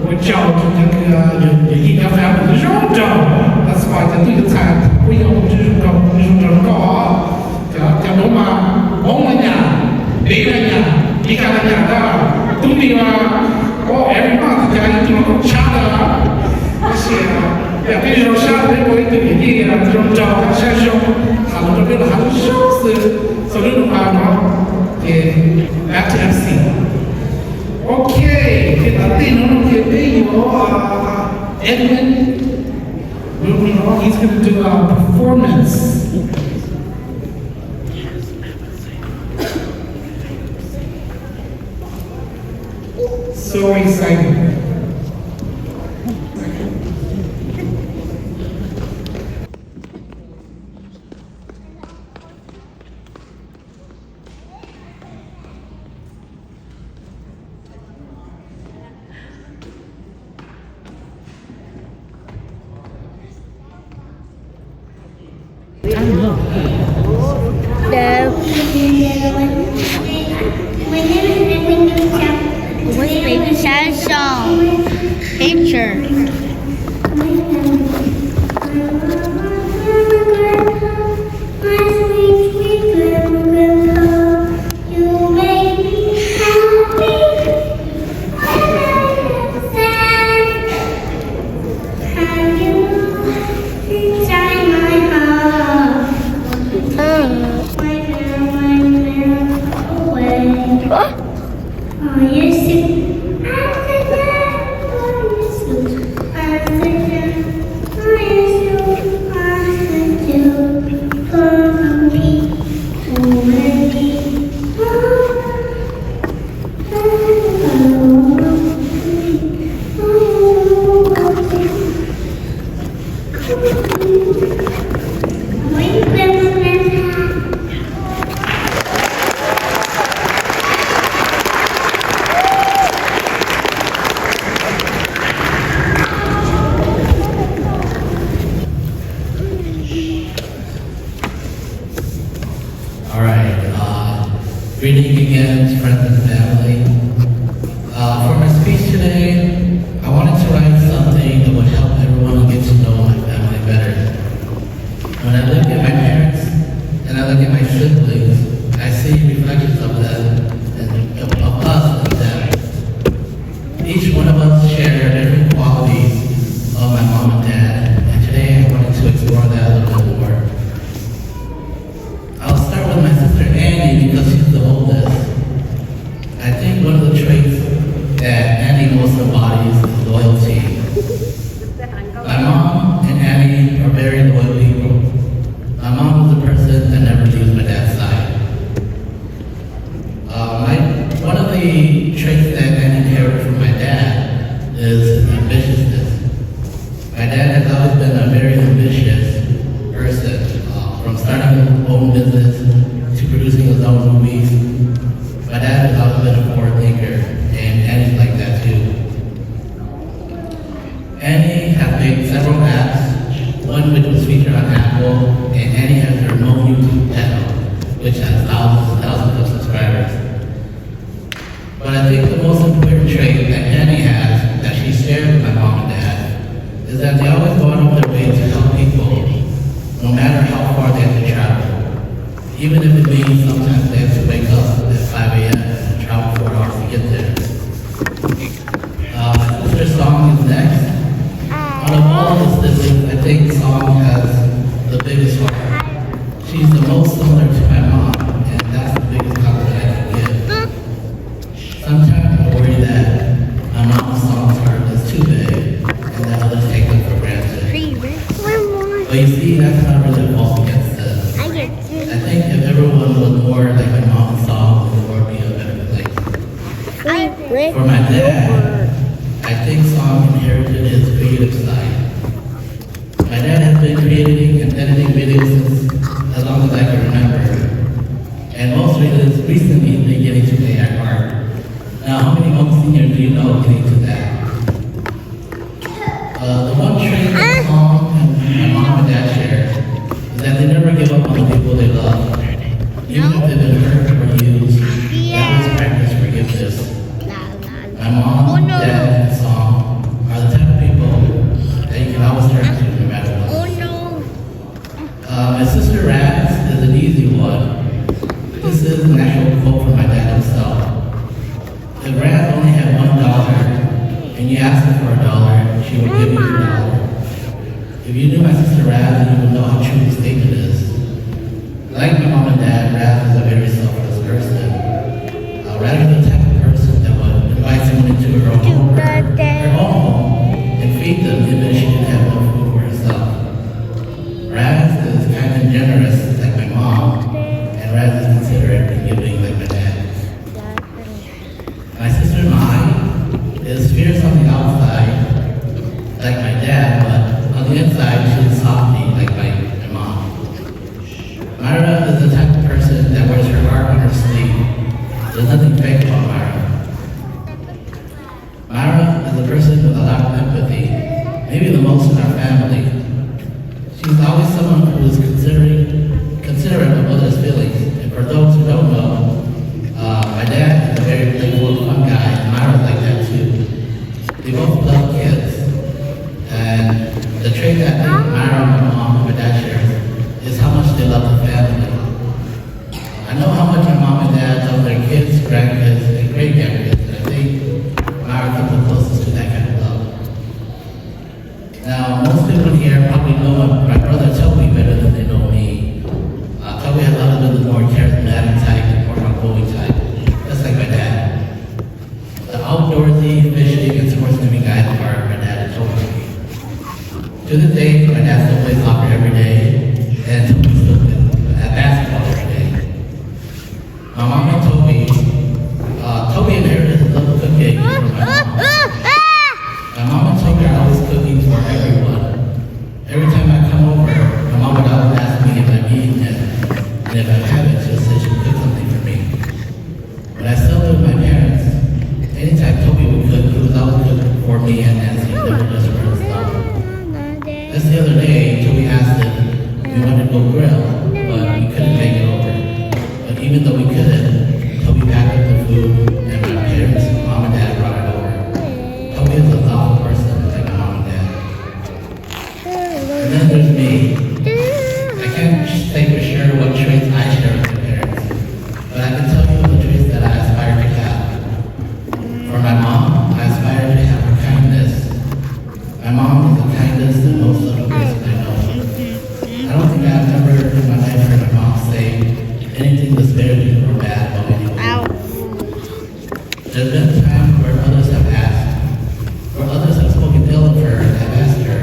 ua tsaug rau cov kws yog yij cov family zoo nraug, that's why cov tub yuav txhais kuj yog ua zoo nraug zoo nraug koj. Cov, cov nuav mas Hmoob los nyam, Nplij los nyam, Meskas los nyam ntag, tub Nplij mas, o, every month cas ib tug los kuj tshab ntag. Tab sis yog peb zoo sab peb ua ib tug yij zoo nraug sab zoo, has lus rau peb los has lus zoo xwb. So lub nub no ces back to MC. Ok, ces tom ntej no ces peb yuav Edwin, he's gonna do a performance. So excited. Picture. All right. Uh, greetings again, friends and family. Uh, for my speech today, I wanted to write something that would help everyone get to know my family better. When I look at my parents and I look at my siblings, I see reflections of them and of us in them. Each one of us share different qualities of my mom and dad, and today I wanted to explore that a little bit more. I'll start with my sister Annie because she's the oldest. I think one of the traits that Annie most embodies is loyalty. My mom and Annie are very loyal people. My mom is the person that never leaves my dad's side. own business to producing his own movies. My dad has always been a forward thinker, and Annie's like that too. Annie has made several apps, one which was featured on Apple, and Annie has her own YouTube channel, which has thousands and thousands of subscribers. But I think the most important trait that Annie has that she shares with my mom and dad is that they always go out of their way to help people, no matter how far they have to travel. Even if it means sometimes they have to wake up at five a m and travel four hours to get there. Uh, my sister Song is next. Out of all of the siblings, I think Song has the biggest heart. She's the most similar to my mom, and that's the biggest compliment I can give. Sometimes I worry that my mom's Song's heart is too big and that others take them for granted. But you see, that's not really a fault against them. I think if everyone was more like my mom and Song, the world would be a better place. For my dad, I think Song inherited his creative side. My dad has been creating and editing videos since as long as I can remember. And most recently, recently he's been getting into A I art. Now, how many Hmong seniors do you know get into that? Uh, the one trait that Song and my mom and dad share is that they never give up on the people they love. Even if they've been hurt or used, they always practice forgiveness. My mom, dad, and Song are the type of people that you can always turn to no matter what. Uh, my sister Raz is an easy one. This is an actual quote from my dad himself. If Raz only had one dollar and you asked her for a dollar, she would give you a dollar. If you knew my sister Raz, you would know how true the statement is. Like my mom and dad, Raz is a very selfless person. Uh, Raz is the type of person that would invite someone into her home, her, her own home, and feed them even if she didn't have enough food for herself. Raz is kind and generous like my mom, and Raz is considerate and giving like my dad. My sister Mai is fierce on the outside, like my dad, but on the inside, she's softy, like my, my mom. Myra is the type of person that wears her heart on her sleeve. There's nothing fake about Myra. Myra is a person with a lot of empathy, maybe the most in our family. She's always someone who is considering, considerate of others' feelings. And for those who don't know, uh, my dad is a very playful, fun guy, and Myra's like that too. They both love kids. And the trait that I think Myra, my mom, and my dad share is how much they love the family. I know how much my mom and dad love their kids, grandkids, and great grandkids, and I think Myra comes the closest to that kind of love. Now, most people here probably know my, my brother Toby better than they know me. Uh, Toby has always been the more charismatic type, the more outgoing type, just like my dad. The outdoorsy, fishing, and sports living guy part my dad told me. To this day, my dad still plays soccer every day, and Toby still plays basketball every day. My mom and Toby, uh, Toby inherited his love of cooking from my mom. My mom and Toby are always cooking for everyone. Every time I come over, my mom would always ask me if I'm eating yet, and if I haven't, she'll say she'll cook something for me. When I still live with my parents, anytime Toby would cook, he would always cook for me and Nancy, never just for himself. Just the other day, Toby asked if we wanted to go grill, but we couldn't make it over. But even though we couldn't, Toby packed up the food, and my parents, mom and dad, brought it over. Toby is a thoughtful person, like my mom and dad. And then there's me. I can't say for sure what traits I share with my parents, but I can tell you the traits that I aspire to have. For my mom, I aspire to have her kindness. My mom is the kindest and most loving person I know. I don't think I've ever in my life heard my mom say anything disparaging or bad about anyone. There's been times where others have asked, where others have spoken ill of her and have asked her,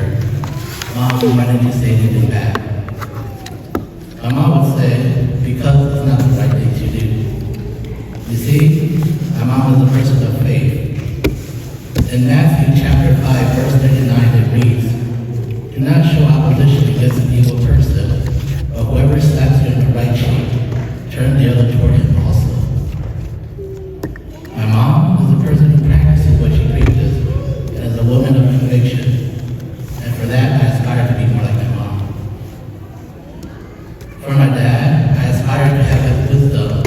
"Mom, why did you say anything bad?" My mom would say, "Because it's not the right thing to do." You see, my mom is a person of faith. In Matthew chapter five, verse thirty-nine, it reads, "Do not show opposition against an evil person, but whoever slaps you on the For my dad, I aspire to have his wisdom.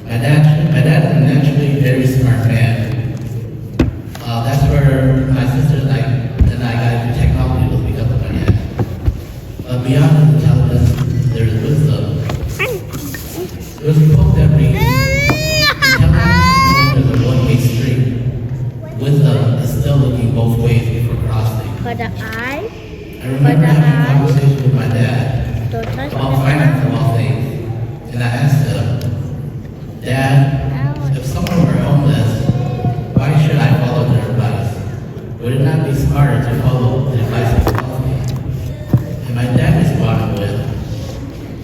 My dad, my dad is a naturally very smart man. Uh, that's where my sister and I, and I got into technology was because of my dad. But beyond his intelligence, there is wisdom. There's a quote that reads, "Intelligence is a one-way street. Wisdom is still looking both ways before crossing." I remember having a conversation with my dad about finance of all things, and I asked him, "Dad, if someone were homeless, why should I follow their advice? Would it not be smarter to follow the advice of the wealthy?" And my dad responded with,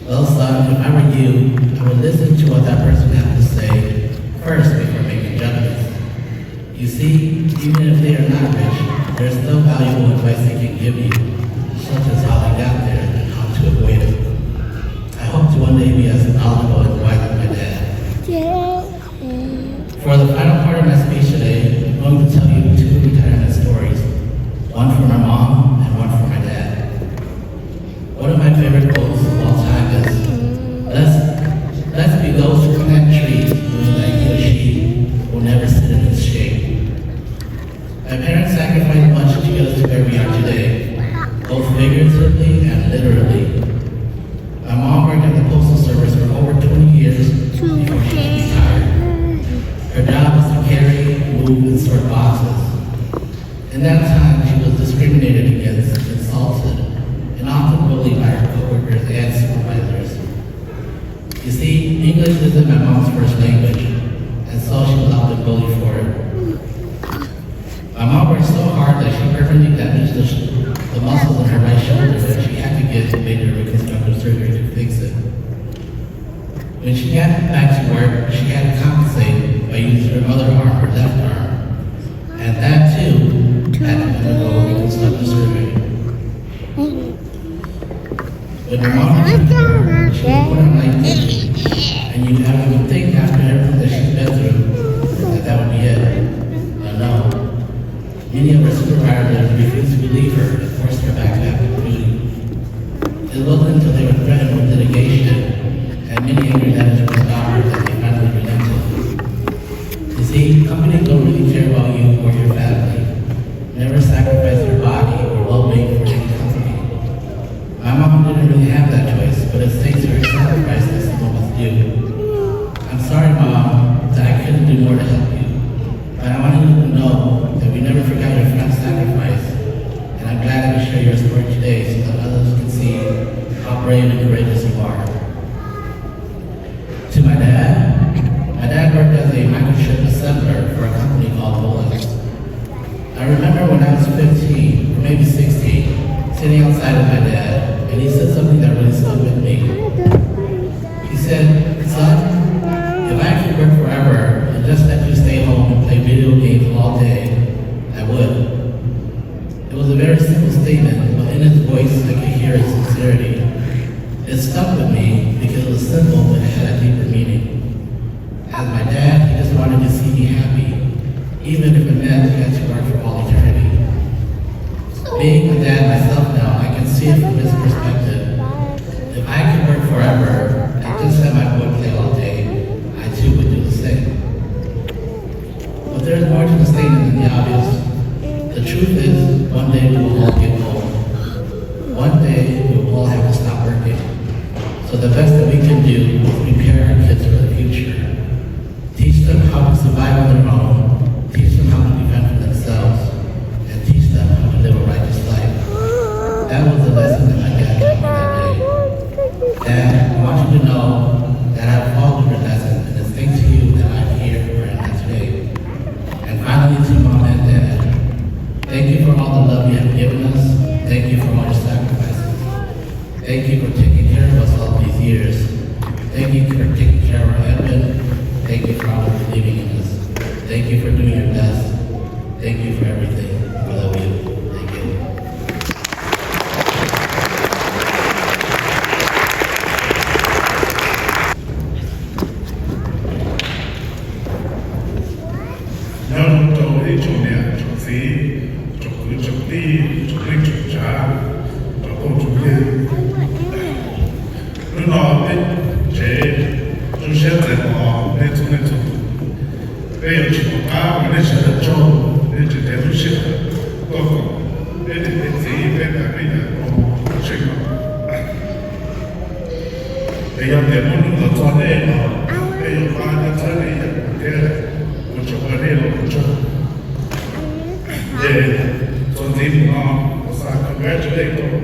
"Well, son, if I were you, I would listen to what that person has to say first before making judgments. You see, even if they are not rich, there is still valuable advice they can give you, such as how they got there and how to avoid it. I hope to one day be as knowledgeable and wise as my dad." For the final part of my speech today, I'm going to tell you two retirement stories, one for my mom and one for my dad. One of my favorite quotes of all time is, "Blessed, blessed be those who plant trees, knowing that he or she will never sit in its shade." My parents sacrificed much to get us to where we are today, both figuratively and literally. My mom worked at the postal service for over twenty years before she retired. Her job was to carry, move, and sort boxes. In that time, she was discriminated against, insulted, and often bullied by her coworkers and supervisors. You see, English isn't my mom's first language, and so she was often bullied for it. My mom worked so hard that she permanently damaged the, the muscles in her right shoulder that she had to get major reconstructive surgery to fix it. When she got back to work, she had to compensate by using her other arm, her left arm, and that too had to undergo reconstructive surgery. When my mom returned to work, she was born at nineteen, and you have to think, after everything that she's been through, that that would be it. But no. Many of her supervisors refused to believe her and forced her back to active duty. It wasn't until they were threatened with litigation and many angry letters from the doctor that they finally relented. You see, companies don't really care about you or your family. Never sacrifice your body or well-being for any company. My mom didn't really have that choice, but it stinks her sacrifice that someone must do. I'm sorry, Mom, that I couldn't do more to help you. But I wanted you to know that we never forgot your friend's sacrifice, and I'm glad I could share your story today so that others can see how brave and courageous you are. To my dad, my dad worked as a microchip assembler for a company called Molex. I remember when I was fifteen, or maybe sixteen, sitting outside with my dad, and he said something that really stuck with me. He said, "Son, if I could work forever and just let you stay home and play video games all day, I would." It was a very simple statement, but in his voice I could hear his sincerity. It stuck with me because it was simple but it had a deeper meaning. As my dad, he just wanted to see me happy, even if it meant I had to work for all eternity. Being a dad myself now, I can see it from his perspective. If I could work forever and just let my boy play all day, I too would do the same. But there is more to the statement than the obvious. The truth is, one day we will all get old. One day we will all have to stop working. So the best that we can do is prepare our kids for the future. Teach them how to survive on their own, teach them how to defend for themselves, and teach them how to live a righteous life. That was the lesson that my dad taught me that day. Dad, I want you to know that I followed your lesson, and it's thanks to you that I'm here where I'm at today. And finally, to Mom and Dad, thank you for all the love you have given us. Thank you for all your sacrifices. Thank you for taking care of us all these years. Thank you for taking care of our Edmund. Thank you for always believing in us. Thank you for doing your best. Thank you for everything. We love you. Thank you. Nyob zoo rau ib tsoom niam tsoom txiv, tsoom kwv tsoom tij, tsoom neej tsoom tsav, tsoom phooj tsoom ywg. Lub Hnub no peb tsev zoo siab txais tos nej txhua leej txhua tus. Peb yuav tsis pom qab ua nej sawv daws tsaug, nej tseem tseem lub sij hawm tuaj koom peb niam peb txiv peb niam peb txiv rau hauv lub tsev no. Es yog tias muaj hnub los txog nej los peb yuav pab nej txhawb nej yam thiab ua tsaug ua nej los ua tsaug. Ces txuas ntxiv mus no kuv xav congratulate rau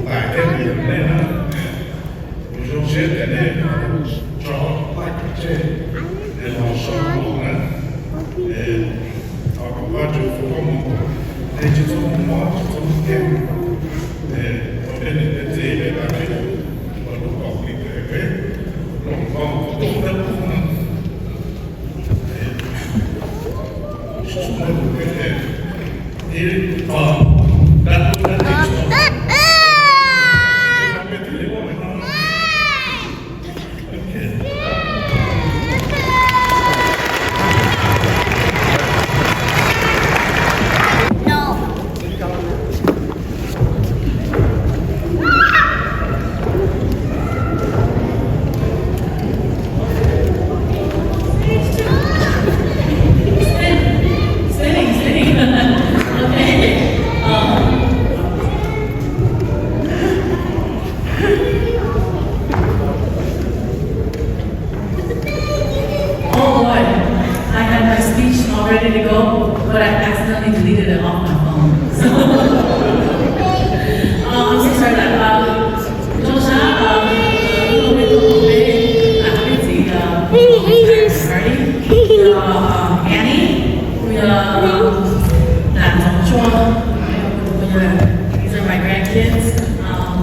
tais thiab tus yawm nej na. Kuv zoo siab tias nej tso laj kav tseg es los so mov na. Es thov Vajtswv foom koob hmoov, nej tsis txhob mob tsis txhob kev, es ua peb niam peb txiv peb pab peb ua lub kaum li peb loos koob tus thawj pub no. Spinning, spinning. Okay. Um, Oh boy, I had my speech all ready to go, but I accidentally deleted it off my phone. So, uh, I'm so sorry that, uh, Joshua, uh, uh, party, uh, Annie, uh, these are my grandkids. Um,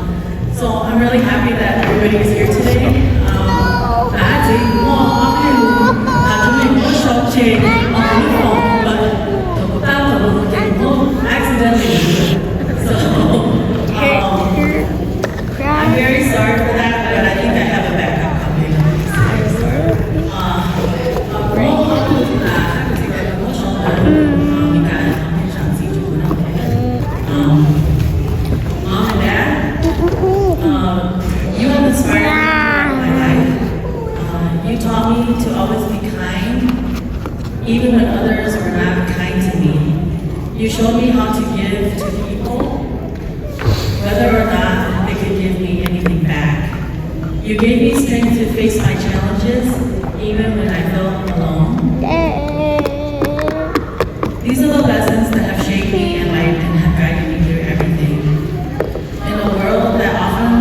So I'm really happy that everybody is here today. Um, I did want to, uh, to make one short change on the phone, but the photo was getting home accidentally. So, um, I'm very sorry for that, but I think I have a backup coming. Uh, uh, um, Mom and Dad, uh, you have inspired me throughout my life. Uh, you taught me to always be kind, even when others were not kind to me. You showed me how to give to people, whether or not they could give me anything back. You gave me strength to face my challenges, even when I felt alone. These are the lessons that have shaped me and my, and have guided me through everything. In a world that often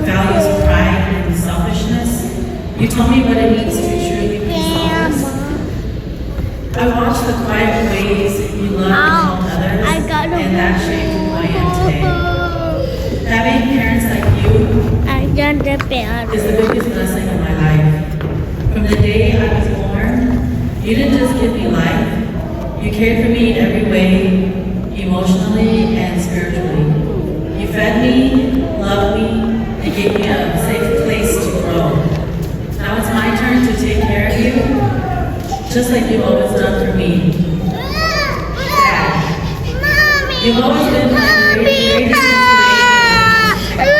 values pride and selfishness, you taught me what it means to truly be selfless. I watched the quiet ways you loved and helped others, and that shaped who I am today. Having parents like you is the biggest blessing in my life. From the day I was born, you didn't just give me life, you cared for me in every way, emotionally and spiritually. You fed me, loved me, and gave me a safe place to grow. Now it's my turn to take care of you, just like you've always done for me. Dad, you've always been my greatest inspiration.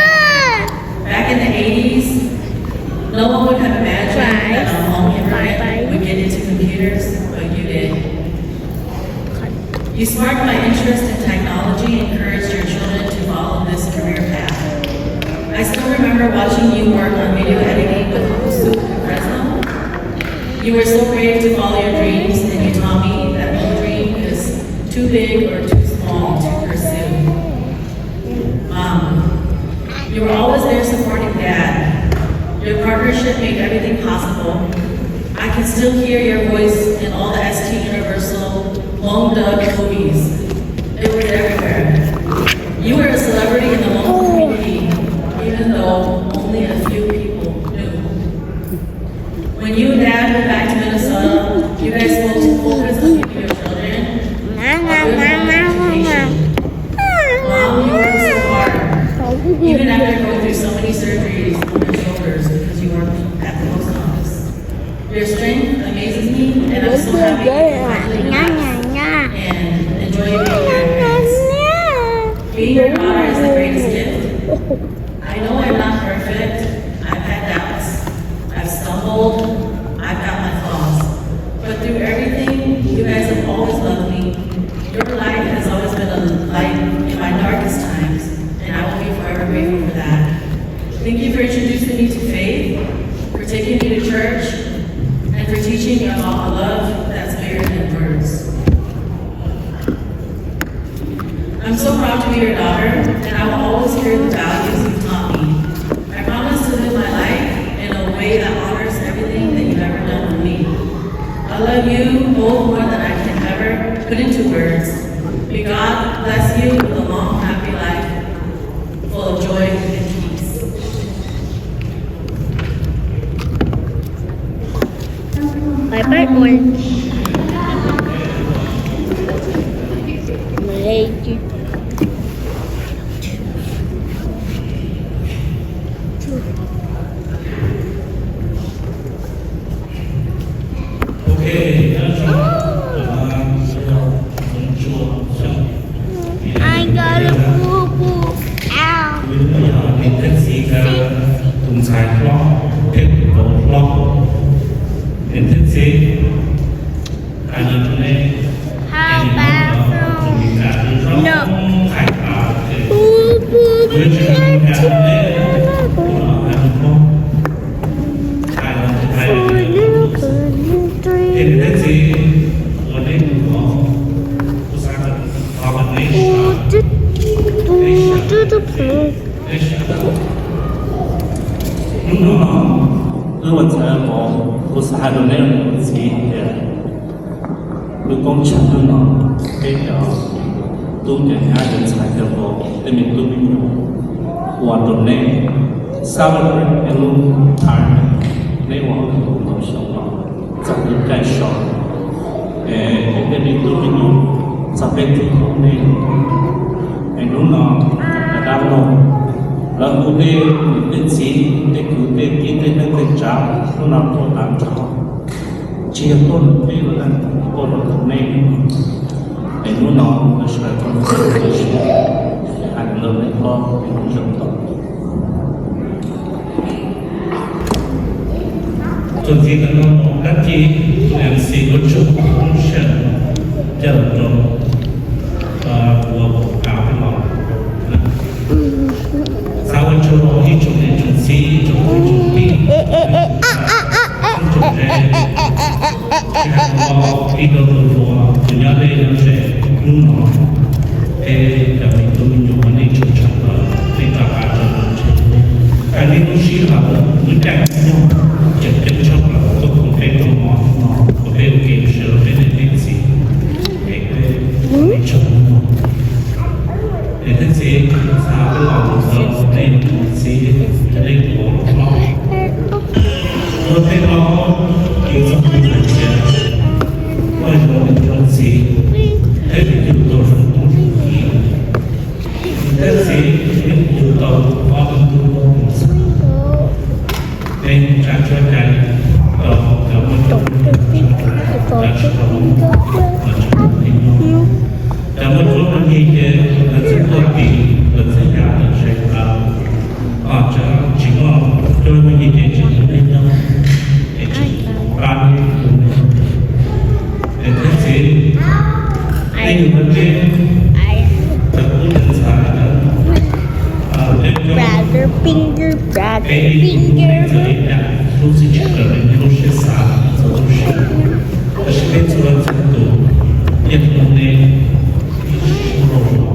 Back in the eighties, no one would have imagined that a home immigrant would get into computers, but you did. You sparked my interest in technology and encouraged your children to follow this career path. I still remember watching you work on video editing with Kusuk in Fresno. You were so brave to follow your dreams, and you taught me that no dream is too big or too small to pursue. Mom, you were always there supporting Dad. Your partnership made everything possible. I can still hear your voice in all the S T Universal Hmong dub movies. It was everywhere. You were a celebrity in the Hmong community, even though only a few people knew. When you and Dad moved back to Minnesota, you guys spoke to focus on giving your children a good home education. Mom, you worked so hard, even after going through so many surgeries on your shoulders because you worked at the post office. Your strength amazes me, and I'm so happy you can finally relax and enjoy your grandparents. Being your daughter is the greatest gift. I know I'm not perfect, your daughter, and I will always carry the values you taught me. I promise to live my life in a way that honors everything that you've ever done for me. I love you both more than I can ever put into words. May God bless you with a long, happy life full of joy and peace. Bye bye orange. Later. Ai, tus ntxhais hlob, tus ntxhais hlob, thiab tus vauv hlob, niam thiab txiv, hais no rau nej, no, hais tas ces, ua tsis hais no, hais no, hais no, hais no, ces niam thiab txiv, ua nej tus no, kuv xav kom neb sawv, neb sawv, neb sawv. Hnub no, wb ua txhais tos, kuv xav hais rau neb tus txiv tias, lub koob tsheej hnub no, peb cov tub cov nyab cov ntxhais cov vauv, tej me tub me nyuam, ua rau neb celebrate neb lub retirement, neb ua hauj lwm ntau xyoo no txog lub caij so, es peb tej me tub me nyuam txog peb tig hauv nej. Es hnub no cov dab laug lawv hu tej niam tej txiv, tej kwv tej tij, tej neej tej tsav, hnub no tuaj tag nrho, tsis yog tuaj rau peb lawm, tuaj rau nej. Es hnub no lawv sawv daws tuaj rau peb, hais rau nej paub, es zoo tau. Txuas ntxiv ntawm no dab tsi MC Nuj Tsuag lub sij hawm caw rau ua kav peb los. Xav ua tsaug rau ib tsoom niam tsoom txiv, ib tsoom kwv tsoom tij, ib tsoom ze, tsis hais ib tug hluas tus nyob deb nyob ze hnub no, es cov me tub me nyuam uas nej tshua tshaj plaws, nej rov qab rau lub tsev, hais li lub sij hawm lub caij nyoog tseem ceeb tshaj plaws tuaj koom peb rau hmo no, kom peb ua ke sawv rau peb niam peb txiv, es peb ua nej tsaug hnub no. Es thiab txiv, xav peb los mus rau nej tus txiv, nej tus hlob, ua tej no, ces txog tus hais tias, koj zoo zoo txiv, thiab yus yug tau zoo tub zoo ki. Thiab txiv, yus yug tau ob tug tub hlob tus ntxhais. Es tsa tsuag cai rau cov muaj tub, cov muaj tub, cov muaj tub nyob ces lawv txawj tuaj tim, lawv txawj yam lawv tsev tawv, tsis muaj tub nyob ces tsis muaj neeg nyob, es tsis pab nej tus neeg. Es thiab txiv, nej yug tau tej cov tub cov ntxhais, peb coob, peb ib tug tub txawm li cas, lub txim tsis raws li nej lub siab xav txhua lub sij hawm. Tab sis peb txhua leej txhua tus yeej hlub nej ib suab lauj los,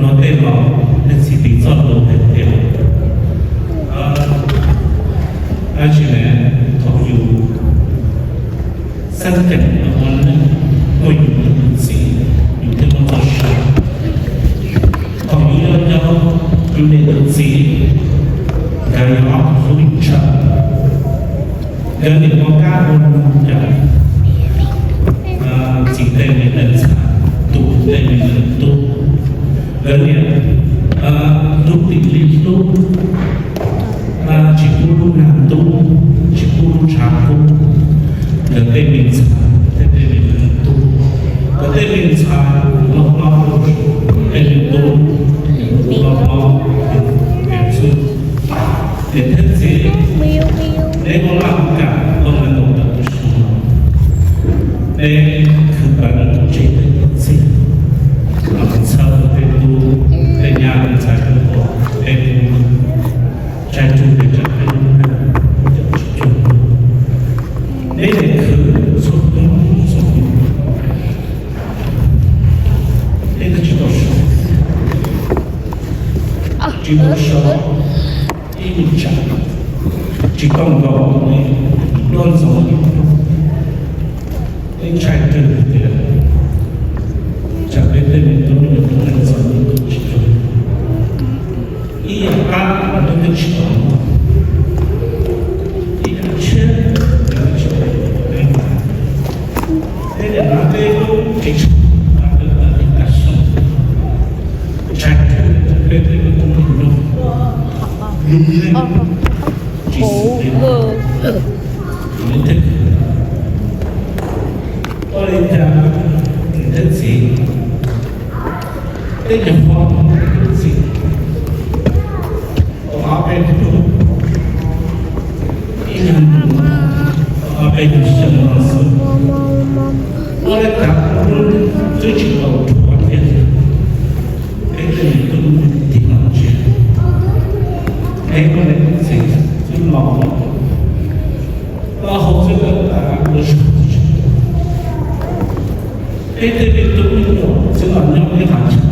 no tej los nej txiv piv txoj lus hais tias, dab tsi ne, thaum yus xeeb ceem ua neej, muaj yus tus txiv, yus thiaj muaj txoj sia. Thaum yus nyob nyob, yus niam yus txiv nkawd yog ob tug tub ntxhais, nkawd nim npau kab ua cov txiv tej me ntxhais, tu tej me tub, nkawd nim hlub tim li hlub, tsis pub lub nag ntub, tsis pub lub tshav kub, nkawd tej me ntxhais thiab tej me tub, nkawd tej me ntxhais los hlob, tej me tub los hlob, es thiab txiv, neb muab laj kam koj me nkaus ntawm lub sij hawm no, neb khwv peev tseg tej txiv, txhawb tej tub tej nyab ntxhais tus poj, peb tub tsaib tswv peb tsav peb lub neej cov tsis cuag, neb nim khwv txhua hnub txhua hnub, neb twb tsis tau tsis tau nkaus li, luag ntxoov li. Peb ntshai kawg tias tsam peb tej me tub me nyuam lub neej txom nyem tsis zoo, ib yam qab los peb twb tsis tau muaj, ib yam tshiab los peb tsis tau muaj. Peb niam hmab peb lub cev tshav qab peb tas li tas xyoo, ntshai kawg peb tej me tub me nyuam lub neej tsis xws li, li tej, ua li cas niam thiab txiv, tej nyuag hlob txiv, ob peb hnub, ib nyuag ntu, ob peb nyuag xyoo no xwb, ua li cas twb tsis tau rhuav thiab. Peb tej me tub me nyuam tig los ntsia, peb muaj leej txiv twb laus, laus hauv txwj laug tas ua zog, peb tej me tub me nyuam twb los nyob ib qhov chaw,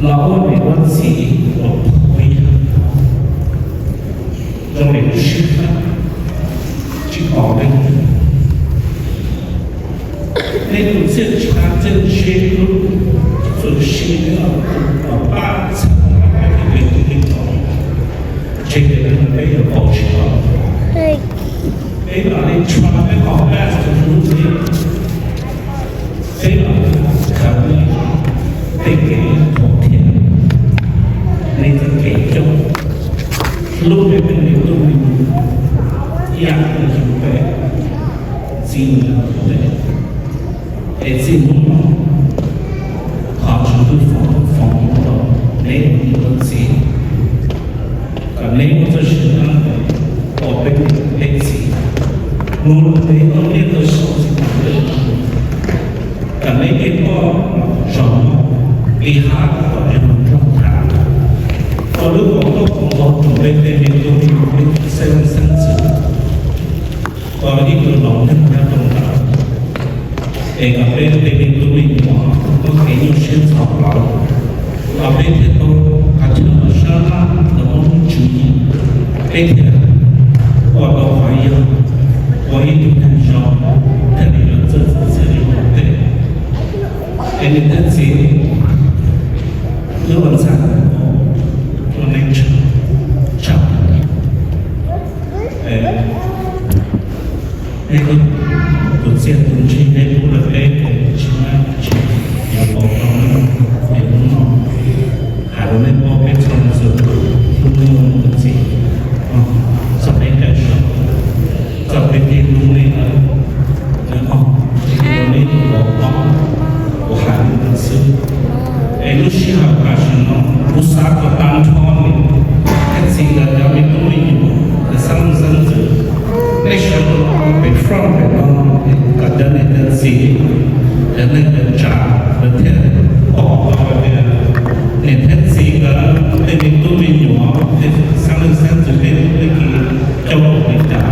los ua niam ua txiv ua phooj ua ywg, zoo li lub sij hawm tsis pom leej twg. Nej tus txiaj ntsha txiaj ntsig lub txum sim no los pab txhawb peb tus me tub me nyuam, ntshe tias peb yuav paub tsis tau. Peb mam li tshua peb qhov pab tus hlub ntxiv, peb mam li khaws nej tej kev qhuav thiab nej tej kev coob, hlub peb tej me tub me nyuam ib yam li yus peb txiv mus peb. Es txij hnub no, thov Tswv Ntuj foom foom rau neb ua niam ua txiv, kom neb muaj txoj sia dab ntawd ua peb niam peb txiv, mus rau peb tau niaj tau xyoo tsis tas lawm, kom neb tej poj zog li hab kom zoo nraug tham, ua lub kaum ntuj kaum npog rau peb tej me tub me nyuam peb xeeb leej xeeb ntxwv, kom ib tug laus neeg nyob rau ntawd, es kom peb tej me tub me nyuam muaj kev nyuaj siab ntxhov plawv, kom peb thiaj tau qhov chaw sab laj los muaj lub tswv yim, peb thiaj ua tau qhov yog ua ib tug neeg zoo thiaj li los txawj txwv txhiaj li ua ntej. Es niam thiab txiv, wb ua ntxhais ua neej tshaj, tshaj, nej tus txiaj tus ntsig neb pub rau peb ces tsis muaj tsis yuav pauv tau. Es hnub no hais rau nej paub peb txhua leej txhua tus, hnub no mus txiv, txog peb cai so, txog peb tej hlub nej, nej tus vauv hlob, kuv hais li no xwb. Es lub sij hawm tam sim no kuv xav kom tag nrho niam thiab txiv nkawd cov me tub me nyuam, nkawd xeeb leej xeeb ntxwv, nej sawv daws pem front pem no, kom cov niam cov txiv, cov neej cov tsav lawv thiaj pom tau tias niam thiab txiv nkawd tej me tub me nyuam, tej xeeb leej xeeb ntxwv tej tub tej ki coob npaum li cas.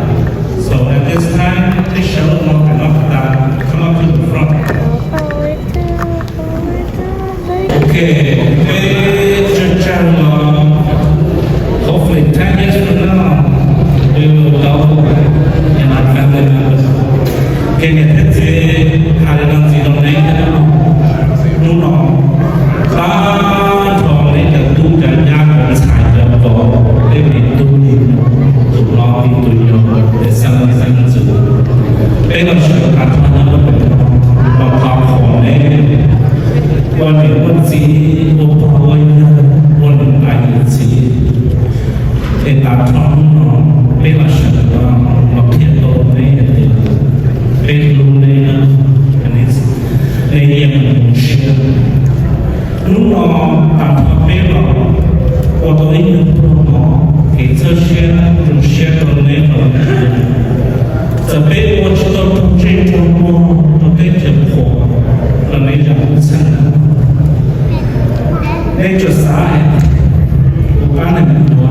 So at this time, nej sawv daws los pem no tas, come up to the front. Ok, peb tsawg tsawg los, hopefully ten years from now, we will know in our family members. Ces niam thiab txiv hais li no ntxiv rau neb thiab, hnub no tag nrho neb cov tub cov nyab cov ntxhais cov vauv, tej me tub me nyuam, tus hlob tij tus yau, tej xeeb leej xeeb ntxwv, peb los sawv tag nrho nyob rau pem no, los thov qhuas neb ua niam ua txiv, ua pog ua yawg, ua niam tais yawm txiv. Es tag nrho hnub no peb los sawv los qhia tau neb hais tias peb hlub neb, neb yeej zoo siab. Hnub no tag nrho peb los ua tau ib nyuag pluag mov kev txhawb siab zoo siab rau neb los. Txawm peb ua tsis tau raug ntsej raug muag rau teb chaws qhuas los neb zam lub txim. Neb tsuas xav hais tias kuv pab neb mus ua,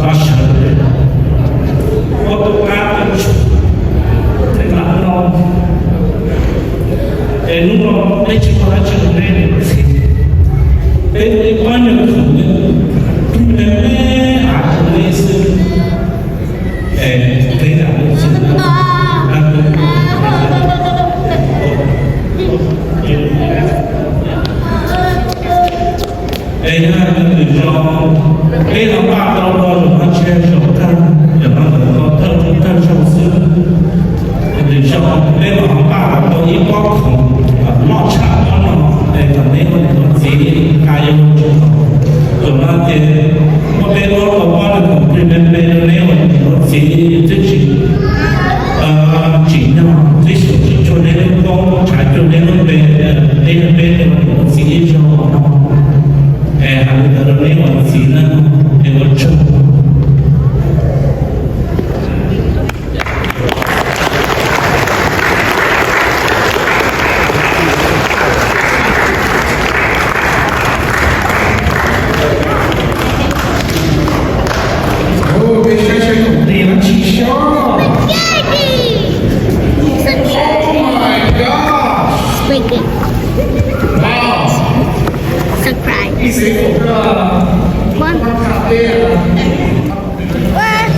los sawv ua tus qab, neb mam los. Es hnub no peb Spaghetti. Oh my gosh. Spaghetti. Wow. Surprise. Ib xeev kuv One. What?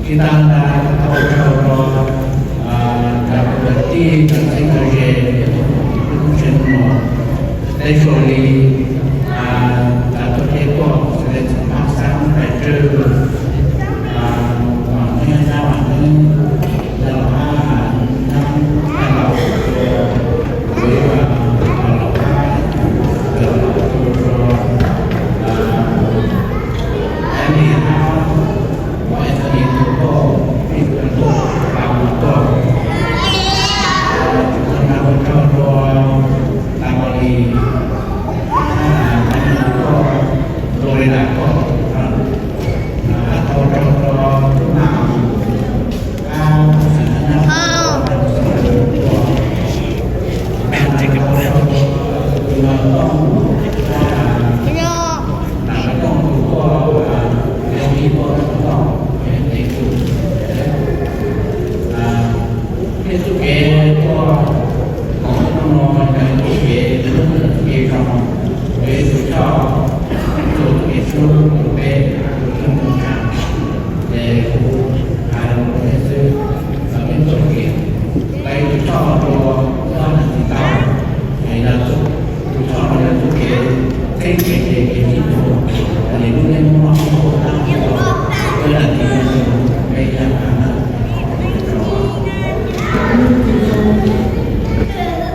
Tsis tas ntawd, thov ua tsaug rau cov kwv tij cov txheeb cov ze, tub tsev no, tej zaum li cov tuaj teb tuaj, sawv daws txhob maj xav mus pais tswj, mam neb nab mam neb, nab los hab, nab nab los ua, kuv ua los hab, cov los ua rau Andy hab Anthony tus poj, ib tug tuaj, pab mus tuaj. Tsis tau nrog ua tsaug rau Natalie, Anthony tus poj, Florida poj, tau ua tsaug rau tub Nam, Tej txuj kev tuaj, qhov no yog txuj kev, txuj kev zoo, peb tus choj, txuj kev hlub rau peb tus choj ntoo tshav, ces kuv hais rau nej xwb, txawm nej txoj kev, peb tus choj rau txoj hauv tsis tau, es yog tus choj no yog txuj kev, kev kev kev tib tug, es lub neej muaj noj muaj haus, peb lam tiv peb yam na.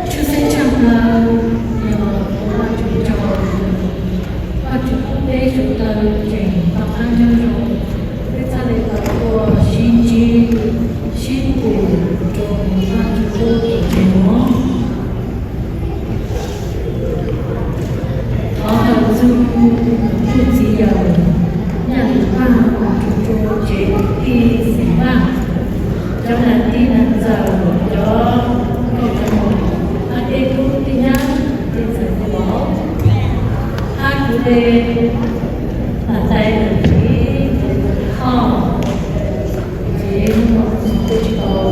Tshwj xeeb tshaj plaws yog ua Vajtswv tsaug, Vajtswv pub peb sawv daws tseem tau qab nyob zoo, peb txhaj li tau tuaj sib ntsib sib pum rau Vajtswv lub tuam tsev no. Thov Vajtswv, tus txiv yawm, nyaj tus paj, tus tsev kwv tij xeem Vaj, cov nam tij nam ntxawm, cov nkauj cov muam, hab tej tub tej nyab, tej ntxhais tej vauv, hab kuv tej niam tais yawm txiv, thoj, ces hnub no kuv tsis tau,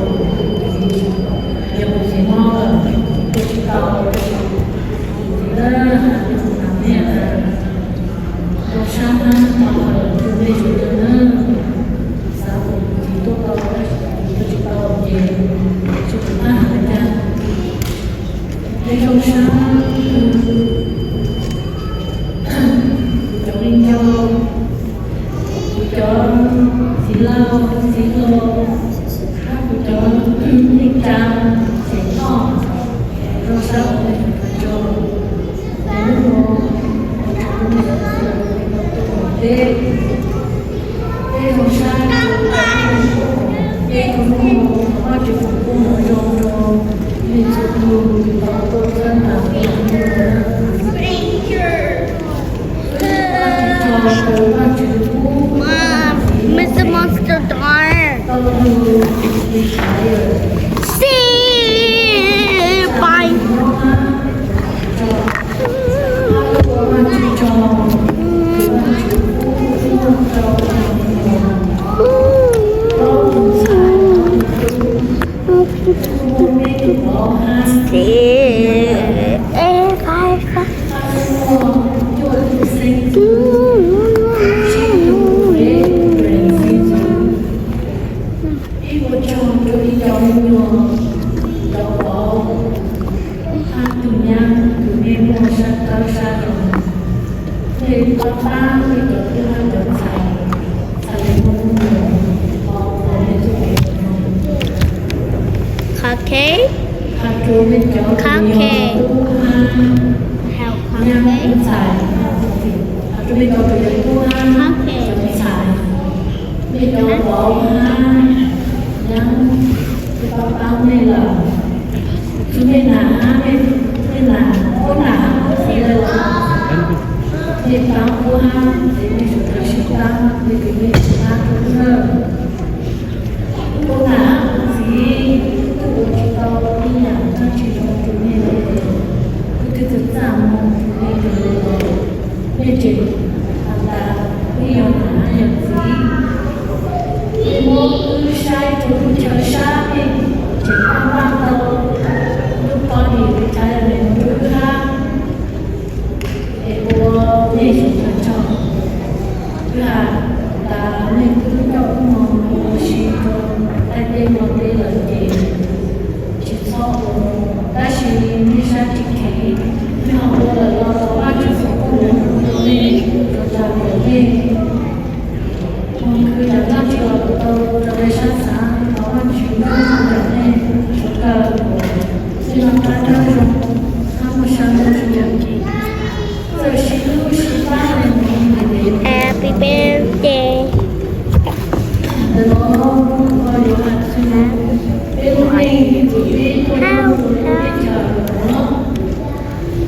yog kuv txiv mob lawm kuv tsis tau, kuv txiv na, kuv txiv na, rau sab hab, rau nej sawv daws na, xav kom kuv txiv tuaj tau, kuv tsis tau ces tsis tau pab hais cas. Peb zoo sab, kuv cov me nco, kuv cov txiv laug txiv hlob, hab kuv cov neej tsa tseem noj, zoo sab ua tsaug. Ces hnub no, peb, peb zoo sab, peb zoo, Vajtswv foom koob hmoov zoo rau nej txhua tus tau tuaj txhawb nqa peb hnub no. Mom, Mister Monster Dog. See, bye. See, bye, bye. Qhov K, qhov K, hauv qhov K, qhov K, qhov K. Tus me nas, me nas, ub nas, ub txiv lawm. Me paub ub hab, ces me suav dlawg sib tab, me kwv me tij sib tab rau wb na. Ub nas ub txiv, wb ua tsis tau ib yam dab tsi zoo rau nej li. Wb twb txawj txaj muag rau nej kawg li los nej tseem has tas wb yog nam yog txiv. Wb muab wb saib rau lub chaw sab nej tseem pab pab tau lub pob dim li cas yog li ntawd wb hab. Es ua nej sawv daws tsaug. Wb has tas nej twb coj wb mus ua si rau ntiaj teb no teb lawm ces tsis txhob ua, tab sis nej sab tsis kheev, nej ho ua lawm los thov Vajtswv foom koob hmoov rau nej, rau tag nrho nej. Mus khwv yam dab tsi los tau rau nej sab xav, thov Vajtswv foom koob hmoov rau nej sawv daws, nej noj qab nyob zoo, hab muaj sab ntuj zoo. Txawm sib hlub sib pab li ntawd, Happy birthday. Ntawm no kuv yuav has txog peb lub neej, peb tuaj nyob rau lub teb chaws no,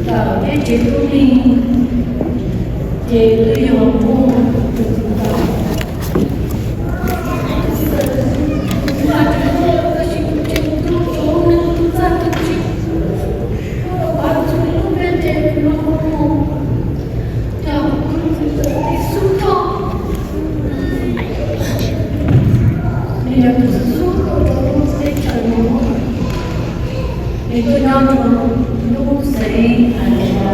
ntawm peb tsev tub neeg ces twb yog muaj tus txawj, tus txawj, tab sis tus tsev tus tub tsuav neeg tus txawj tus tsev, kuv rau pab txog lub npe ces kuv los mus, yog kuv tus txawj tib xub thoj, nws yog tus xub tuaj rau lub teb chaws no. Nws tuaj nyob rau lub xeev Iowa,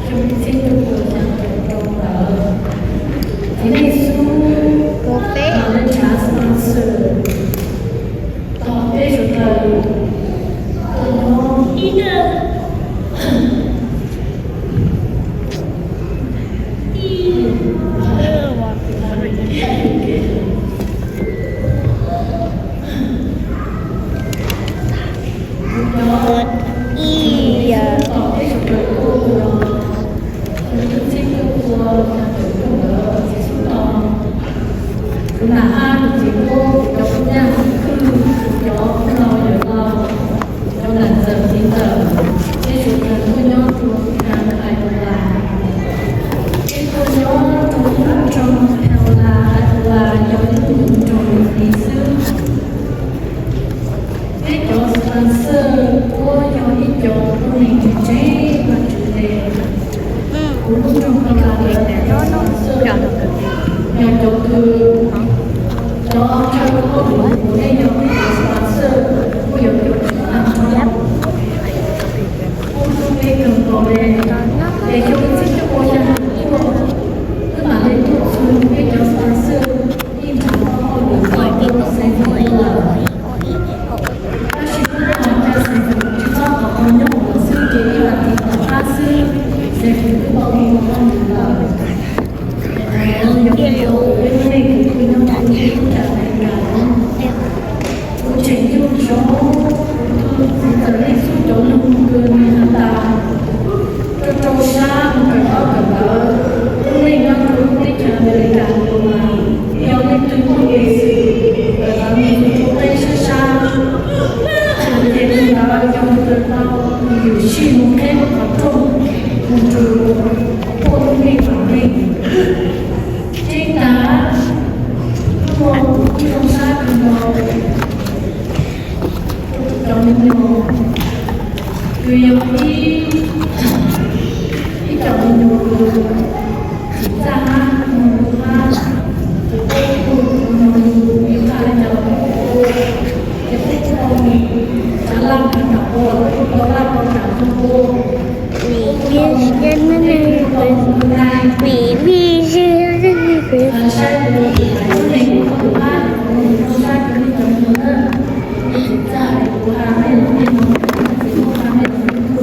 xyoo txhiab cuaj puas xya caum rau ntawd. Ces nej xub, nej tshav sponsor tau peb sawv daws tuaj nyob. Kuv nam hab kuv txiv kuj, kuv cov phooj ywg, kuv cov phooj ywg laus, cov nam ntxawm txiv ntxawm, peb sawv daws tuaj nyob rau Iowa. Peb tuaj nyob rau lub nroog Iowa, Iowa yog ib lub nroog li xwb. Peb cov sponsor kuj yog ib co tub neeg tseem ceeb Vajtswv tes. Kuv lub nroog Iowa ntawd cov sponsor yog cov kws, cov chaw ua hauj lwm uas nej yog peb cov sponsor kuj yog cov tseem ceeb, kuj hlub peb kawg nkaus li. Ces xyoo txhiab cuaj puas xya caum cuaj, wb mam li tuaj txug peb cov sponsor ib nrog ua hauj lwm tau xeev Iowa lawm. Tab sis wb ua cas xeev Iowa tsis txhob kom tau nyob ua xwb ces ib vas thiv tom qab xwb, xeev Iowa twb tau ua hauj lwm lawm. Yog peb lub neej kuj nyob rau lub teb chaws Amelikas no, kuv tseem nyuaj ntsoov kuv tug txiv ntxawm Leej Xub cov lus kws nws has tas rau rau sab mus kawm ntaub kawm ntawv, lub neej nyob rau lub teb chaws Amelikas no mas yog leej twg muaj kev xwm kawm ntawv mus txog rau peb sab sab, ces tus ntawd yog tus tau yus sij mus qheb qhov rooj mus rau puag lub neej vam meej. Tseeb tas kuv ua kuv tij zoo sab kawg nkaus rau kuv cov me nyuam, kws yog ib, ib cov me nyuam kws txim txaj hab mloog lus hab, ces peb kuj mloog lus li cas los peb kuj ua, ces peb kuj tau mus tsav laj mus nram ua, kuj tau laj tau nram ua, kuj tau mus, peb kuj tau mus nram ua, saib tus haiv neeg kuj tus hab, tus zoo sab kawg li cov me nyuam na. Txim txaj kuv has mej lub npe no, txim txaj mej lub npe.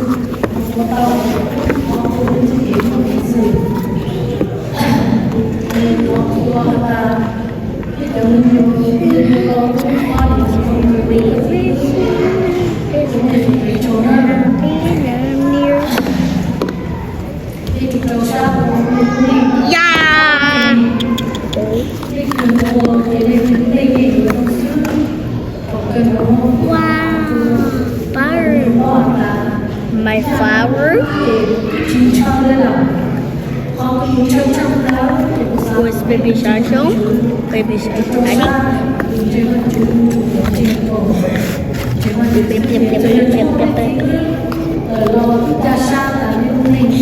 Ua baby shark xyoo, baby shark xyoo.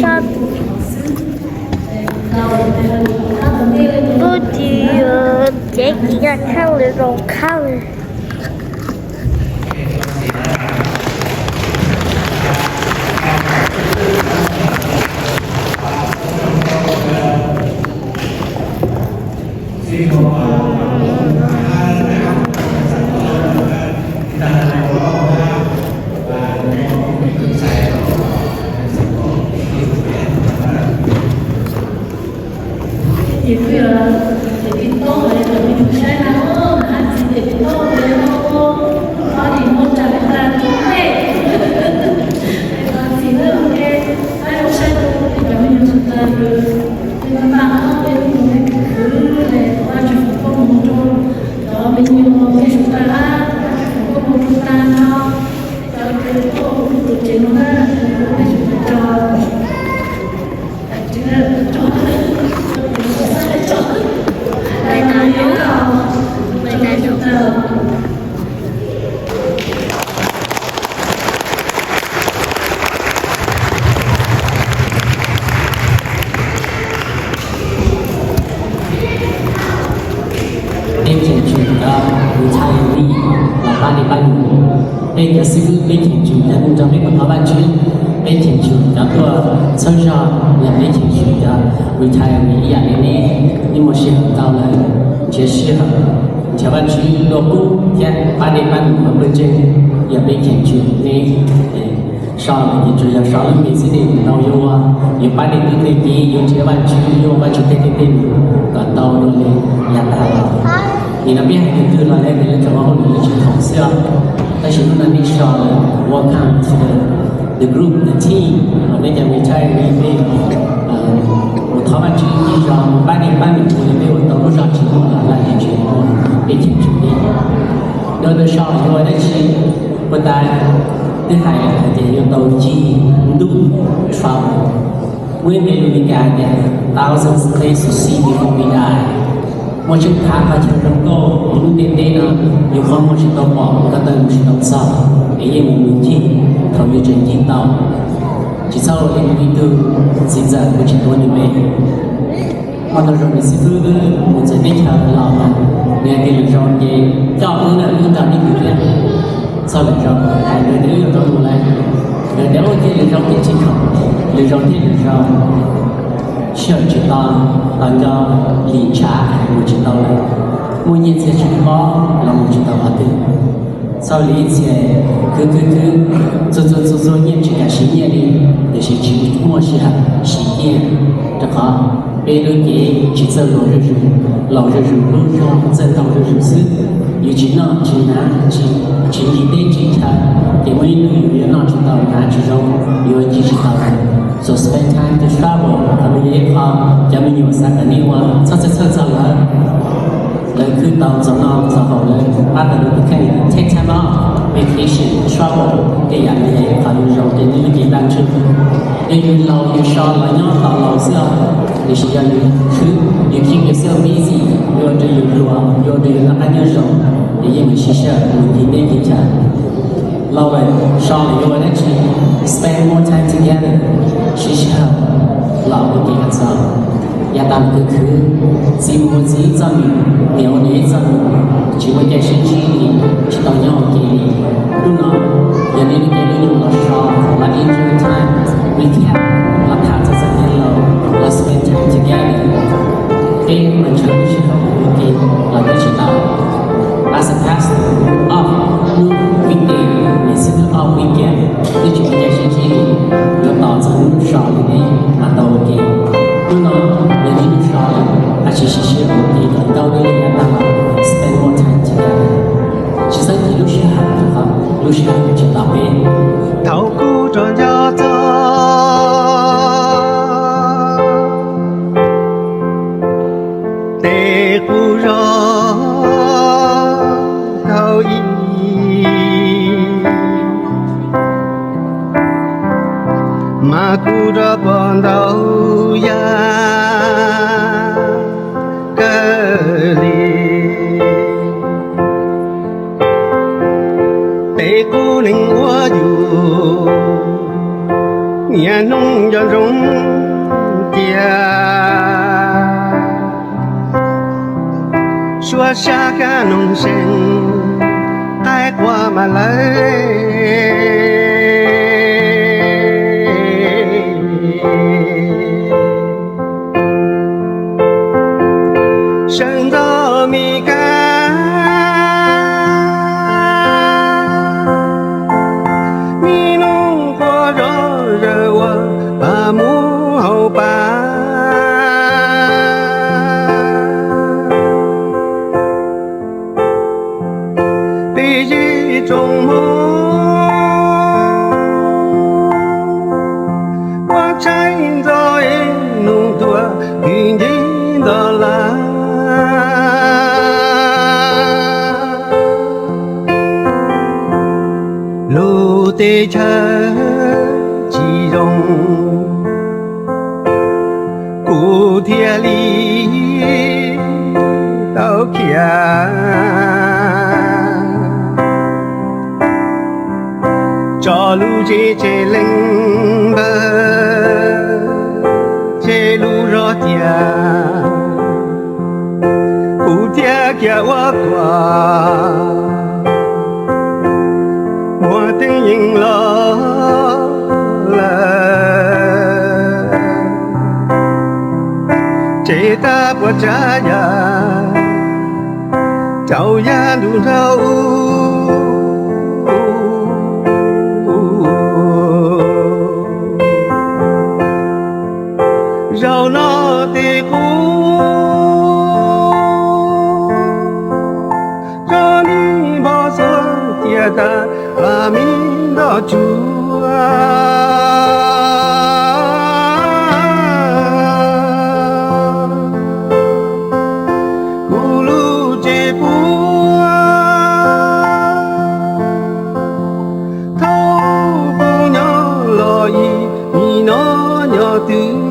Shark. Tub ci, ces ci ya khaj li zoo khaj li. Ces twb yog ces tib toob lawv cov me nyuam saib na, hab txiv ces tib toob lawv no, qhov nim no tsam tas tub tej, txiv lawv ua ke, saib ua saib tus cov me nyuam txhua tus, tej npaj npaj ob peb lub mus khwv le, Vajtswv foom koob hmoov rau cov me nyuam peb suav tas, Vajtswv foom koob hmoov rau tas no, cov kws tuaj tus tsev no na, peb suav tas. Peb cheem tsum cov retiree los pab dej pab num. Peb cov xib fwb peb cheem tsum cov neeg nrog peb mus thov Vajtswv. Peb cheem tsum cov tuaj txhawb zog, yog peb cheem tsum cov retiree ib yam li neb. Ib muaj sij hawm tau lawm, nrhiav sij hawm nrhiav Vajtswv dua qub thiab pab dej pab num los pawg ntseeg, yog peb cheem tsum neb. So ces tsuas yog so lub npe xwb, nej tau yuav ua, yuav pab dej tub dej kev, yuav nrhiav Vajtswv, yuav ua Vajtswv tej dej tej num kom tau dua li yav tag los. Nim no peb hais tus twg los lawv tias lawv tseem ua hauj lwm lawv tsis khoom xwb os. Tab sis hnub no nej so lawm, welcome to the, the group, the team, peb cov retiree peb mus thov Vajtswv ib zog, mus pab dej pab num ua li peb ua tau lub zog tsis muaj los laj lim tsis muaj, peb cheem tsum peb. Dua tus so yuav ua dab tsi, puag ta twb hais hais tias yuav tau ci ntuj travel. Muaj ib npe lus Meskas tias thousand things to see before we die. Muaj tseeb thav qhov chaw zoo nkauj hauv lub ntiaj teb no, yus qhov muag tsis tau pom, ko taw mus tsis tau txog, es yeej mus mus ncig thaum yus tseem ncig tau. Tsis txhob ua li ib tug txiv ntxawm kuv tsis tuav nws npe. Muaj ntau zaus nws xib fwb mus txawv teb chaws los mas nws hais tias lwm zaus ces coj wb na, wb nrog nej mus thiab. Txog lwm zaus hais nkawd tias wb yuav rov mus lawm, nkawd tias ua kiag lwm zaus ces tsis khoom, lwm zaus thiab lwm zaus. Sij hawm tsis tau, tos nco lim ntshav mus tsis tau lawm, muaj nyiaj txiag tsis paub los mus tsis tau qhov twg. Txhaj li ib txhia khwv khwv khwv, txhua txhua txhua txhua nyiaj tsis kam siv nyiaj li, tiam sis tsis muaj sij hawm siv nyiaj, rau qhov peb lub cev tsis txawj laus zuj zus, laus zuj zus lub zog txawj ntau zuj zus xwb. Yus tsis noj tsis hnav, tsis nqis teb tsis chaw, ces muaj ib hnub yus yuav noj tsis tau hnav tsis zoo, yuav ncig tsis tau. So spend time to travel, qhov no yog ib qho cov me nyuam xav kom nej ua, txhob txhawj txhawj txog lawv. Lawv khwb tau txaus noj txaus haus, lawv pab tau lawv tus kheej. Take time off, vacation, travel, tej yam no yog ib qho zoo rau nej lub cev ntaj ntsug. Yog yus laus yus so los nyob tos laus xwb os, tiam sis yog yus khwv, yus keep yourself busy, yuav ua rau yus hluas, yuav ua rau yus noj qab nyob zoo, ces yeej meem siv sij hawm mus ncig teb ncig chaw. Laus lawm so lawm yuav ua dab tsi? Spend more time together, siv sij hawm los ua ke kom txog. Yav tas los khwv khwv, txiv mus ua txiv ib txoj nws, niam ua niam ib txoj nws, tsis muaj caij sib ntsib li, tsis tau nyob ua ke li. Hnub no yog nej lub caij lub nyoog los so, los enjoy time, recap, los tham txog txoj kev laus, los spend time together. Peb mas ntshaw lub sij hawm ua ke los twb tsis tau. As a pastor, off hnub weekday, niam xib hwb off weekend, twb tsis muaj caij sib ntsib li, yuav tos txog hnub so li peb mam tau ua ke. Hnub no yog nej lub so lawm, tab sis siv sij hawm ua ke kom ntau dua li yav tag los, spend more time together. Tsis txhob chim lub sij hawm, rau qhov lub sij hawm tsis tos peb. Thaum kuv rov nco txog tej qub zog thaum ub, mas kuv rov pom ntau yam Sab kab noog seev, qaib qua mas lawv sawv ntxov mi kab, mi noog quaj zom zaws ua pas mus hauv pas. Peb zeb tsoom Hmoob, ua tshais ntxov es noog tuaj, kwv nce ntxov lawm. Lub teb chaws tsis zoo, kuv thiaj li tau khiav tso lub zej tse leej npawg, tse lub zog tias kuv thiaj khiav ua kuam muaj teeb yeej los lawm. Tsev tab puas tsav yam rau yav ntuj nraug. Zaum no tes qub, zog nig npog xuas tias tas, vam miv nroj tsuag. Kuv lub tsev puab, thaum kuv nyob los yim, nim no nyob twg.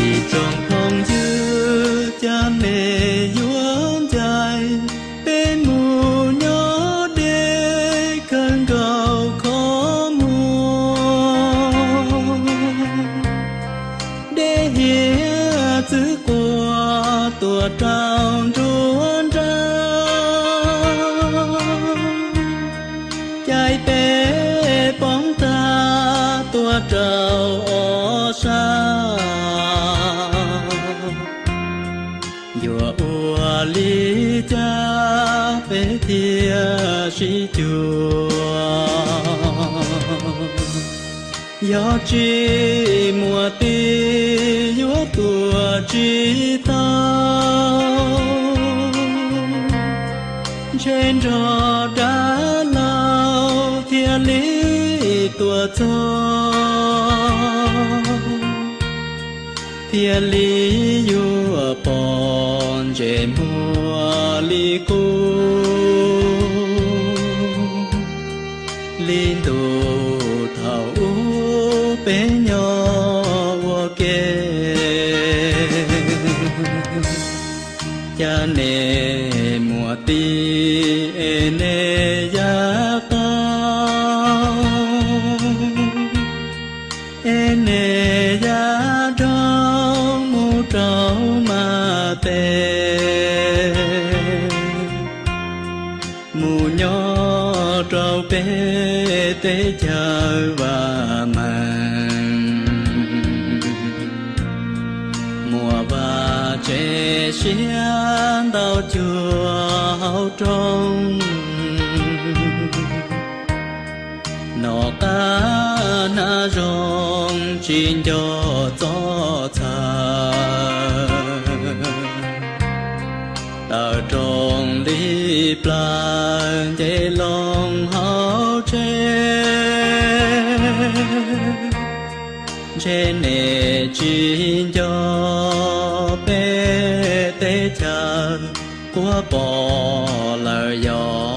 Ib tsoom phooj ywg, cas nej yuav ncaim peb mus nyob deb kawg nkaus qhov muag. Dej hiav txwv quaj tuaj rau nruab nrab, caij peb poob tag tuaj rau ob sab. Yuav ua li cas peb thiaj sib cuag? Yog tsis muaj tis yuav tuaj tsis tau, ntshe nrog dab laug thiaj li tuaj txog, thiaj li yuav pom ntsej muag li qub. Li ntu thaum ub peb nyob ua ke, cas nej muaj tis es nej ya qau, es nej ya dhau mus rau mas tes, mus nyob rau peb teb chaws vam meej. Muaj vaj tse siab ntau cuag hauv roob, nom qab hnav zoo tsis nco txob txhais. Tawm rooj li plaws nce loo hauv tsev, ntshe nej tsis nco peb teb chaws quab pom lawm yog.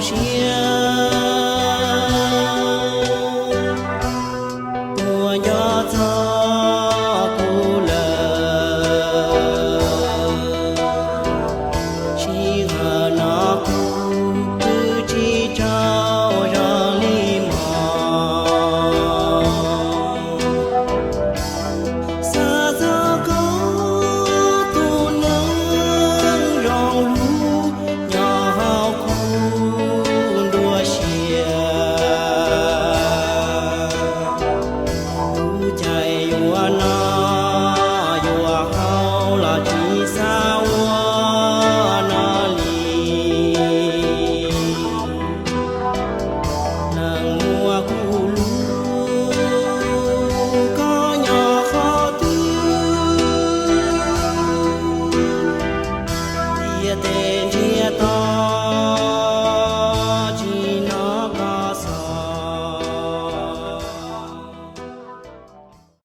siab, tuaj nco txog kuv lawm. Sij hawm no kuv twb tsis tsaug zog li mog. Xav txog koj tus neeg zoo hlub nyob hauv kuv nruab siab. Kuv cais yuav noj yuav haus los tsis xav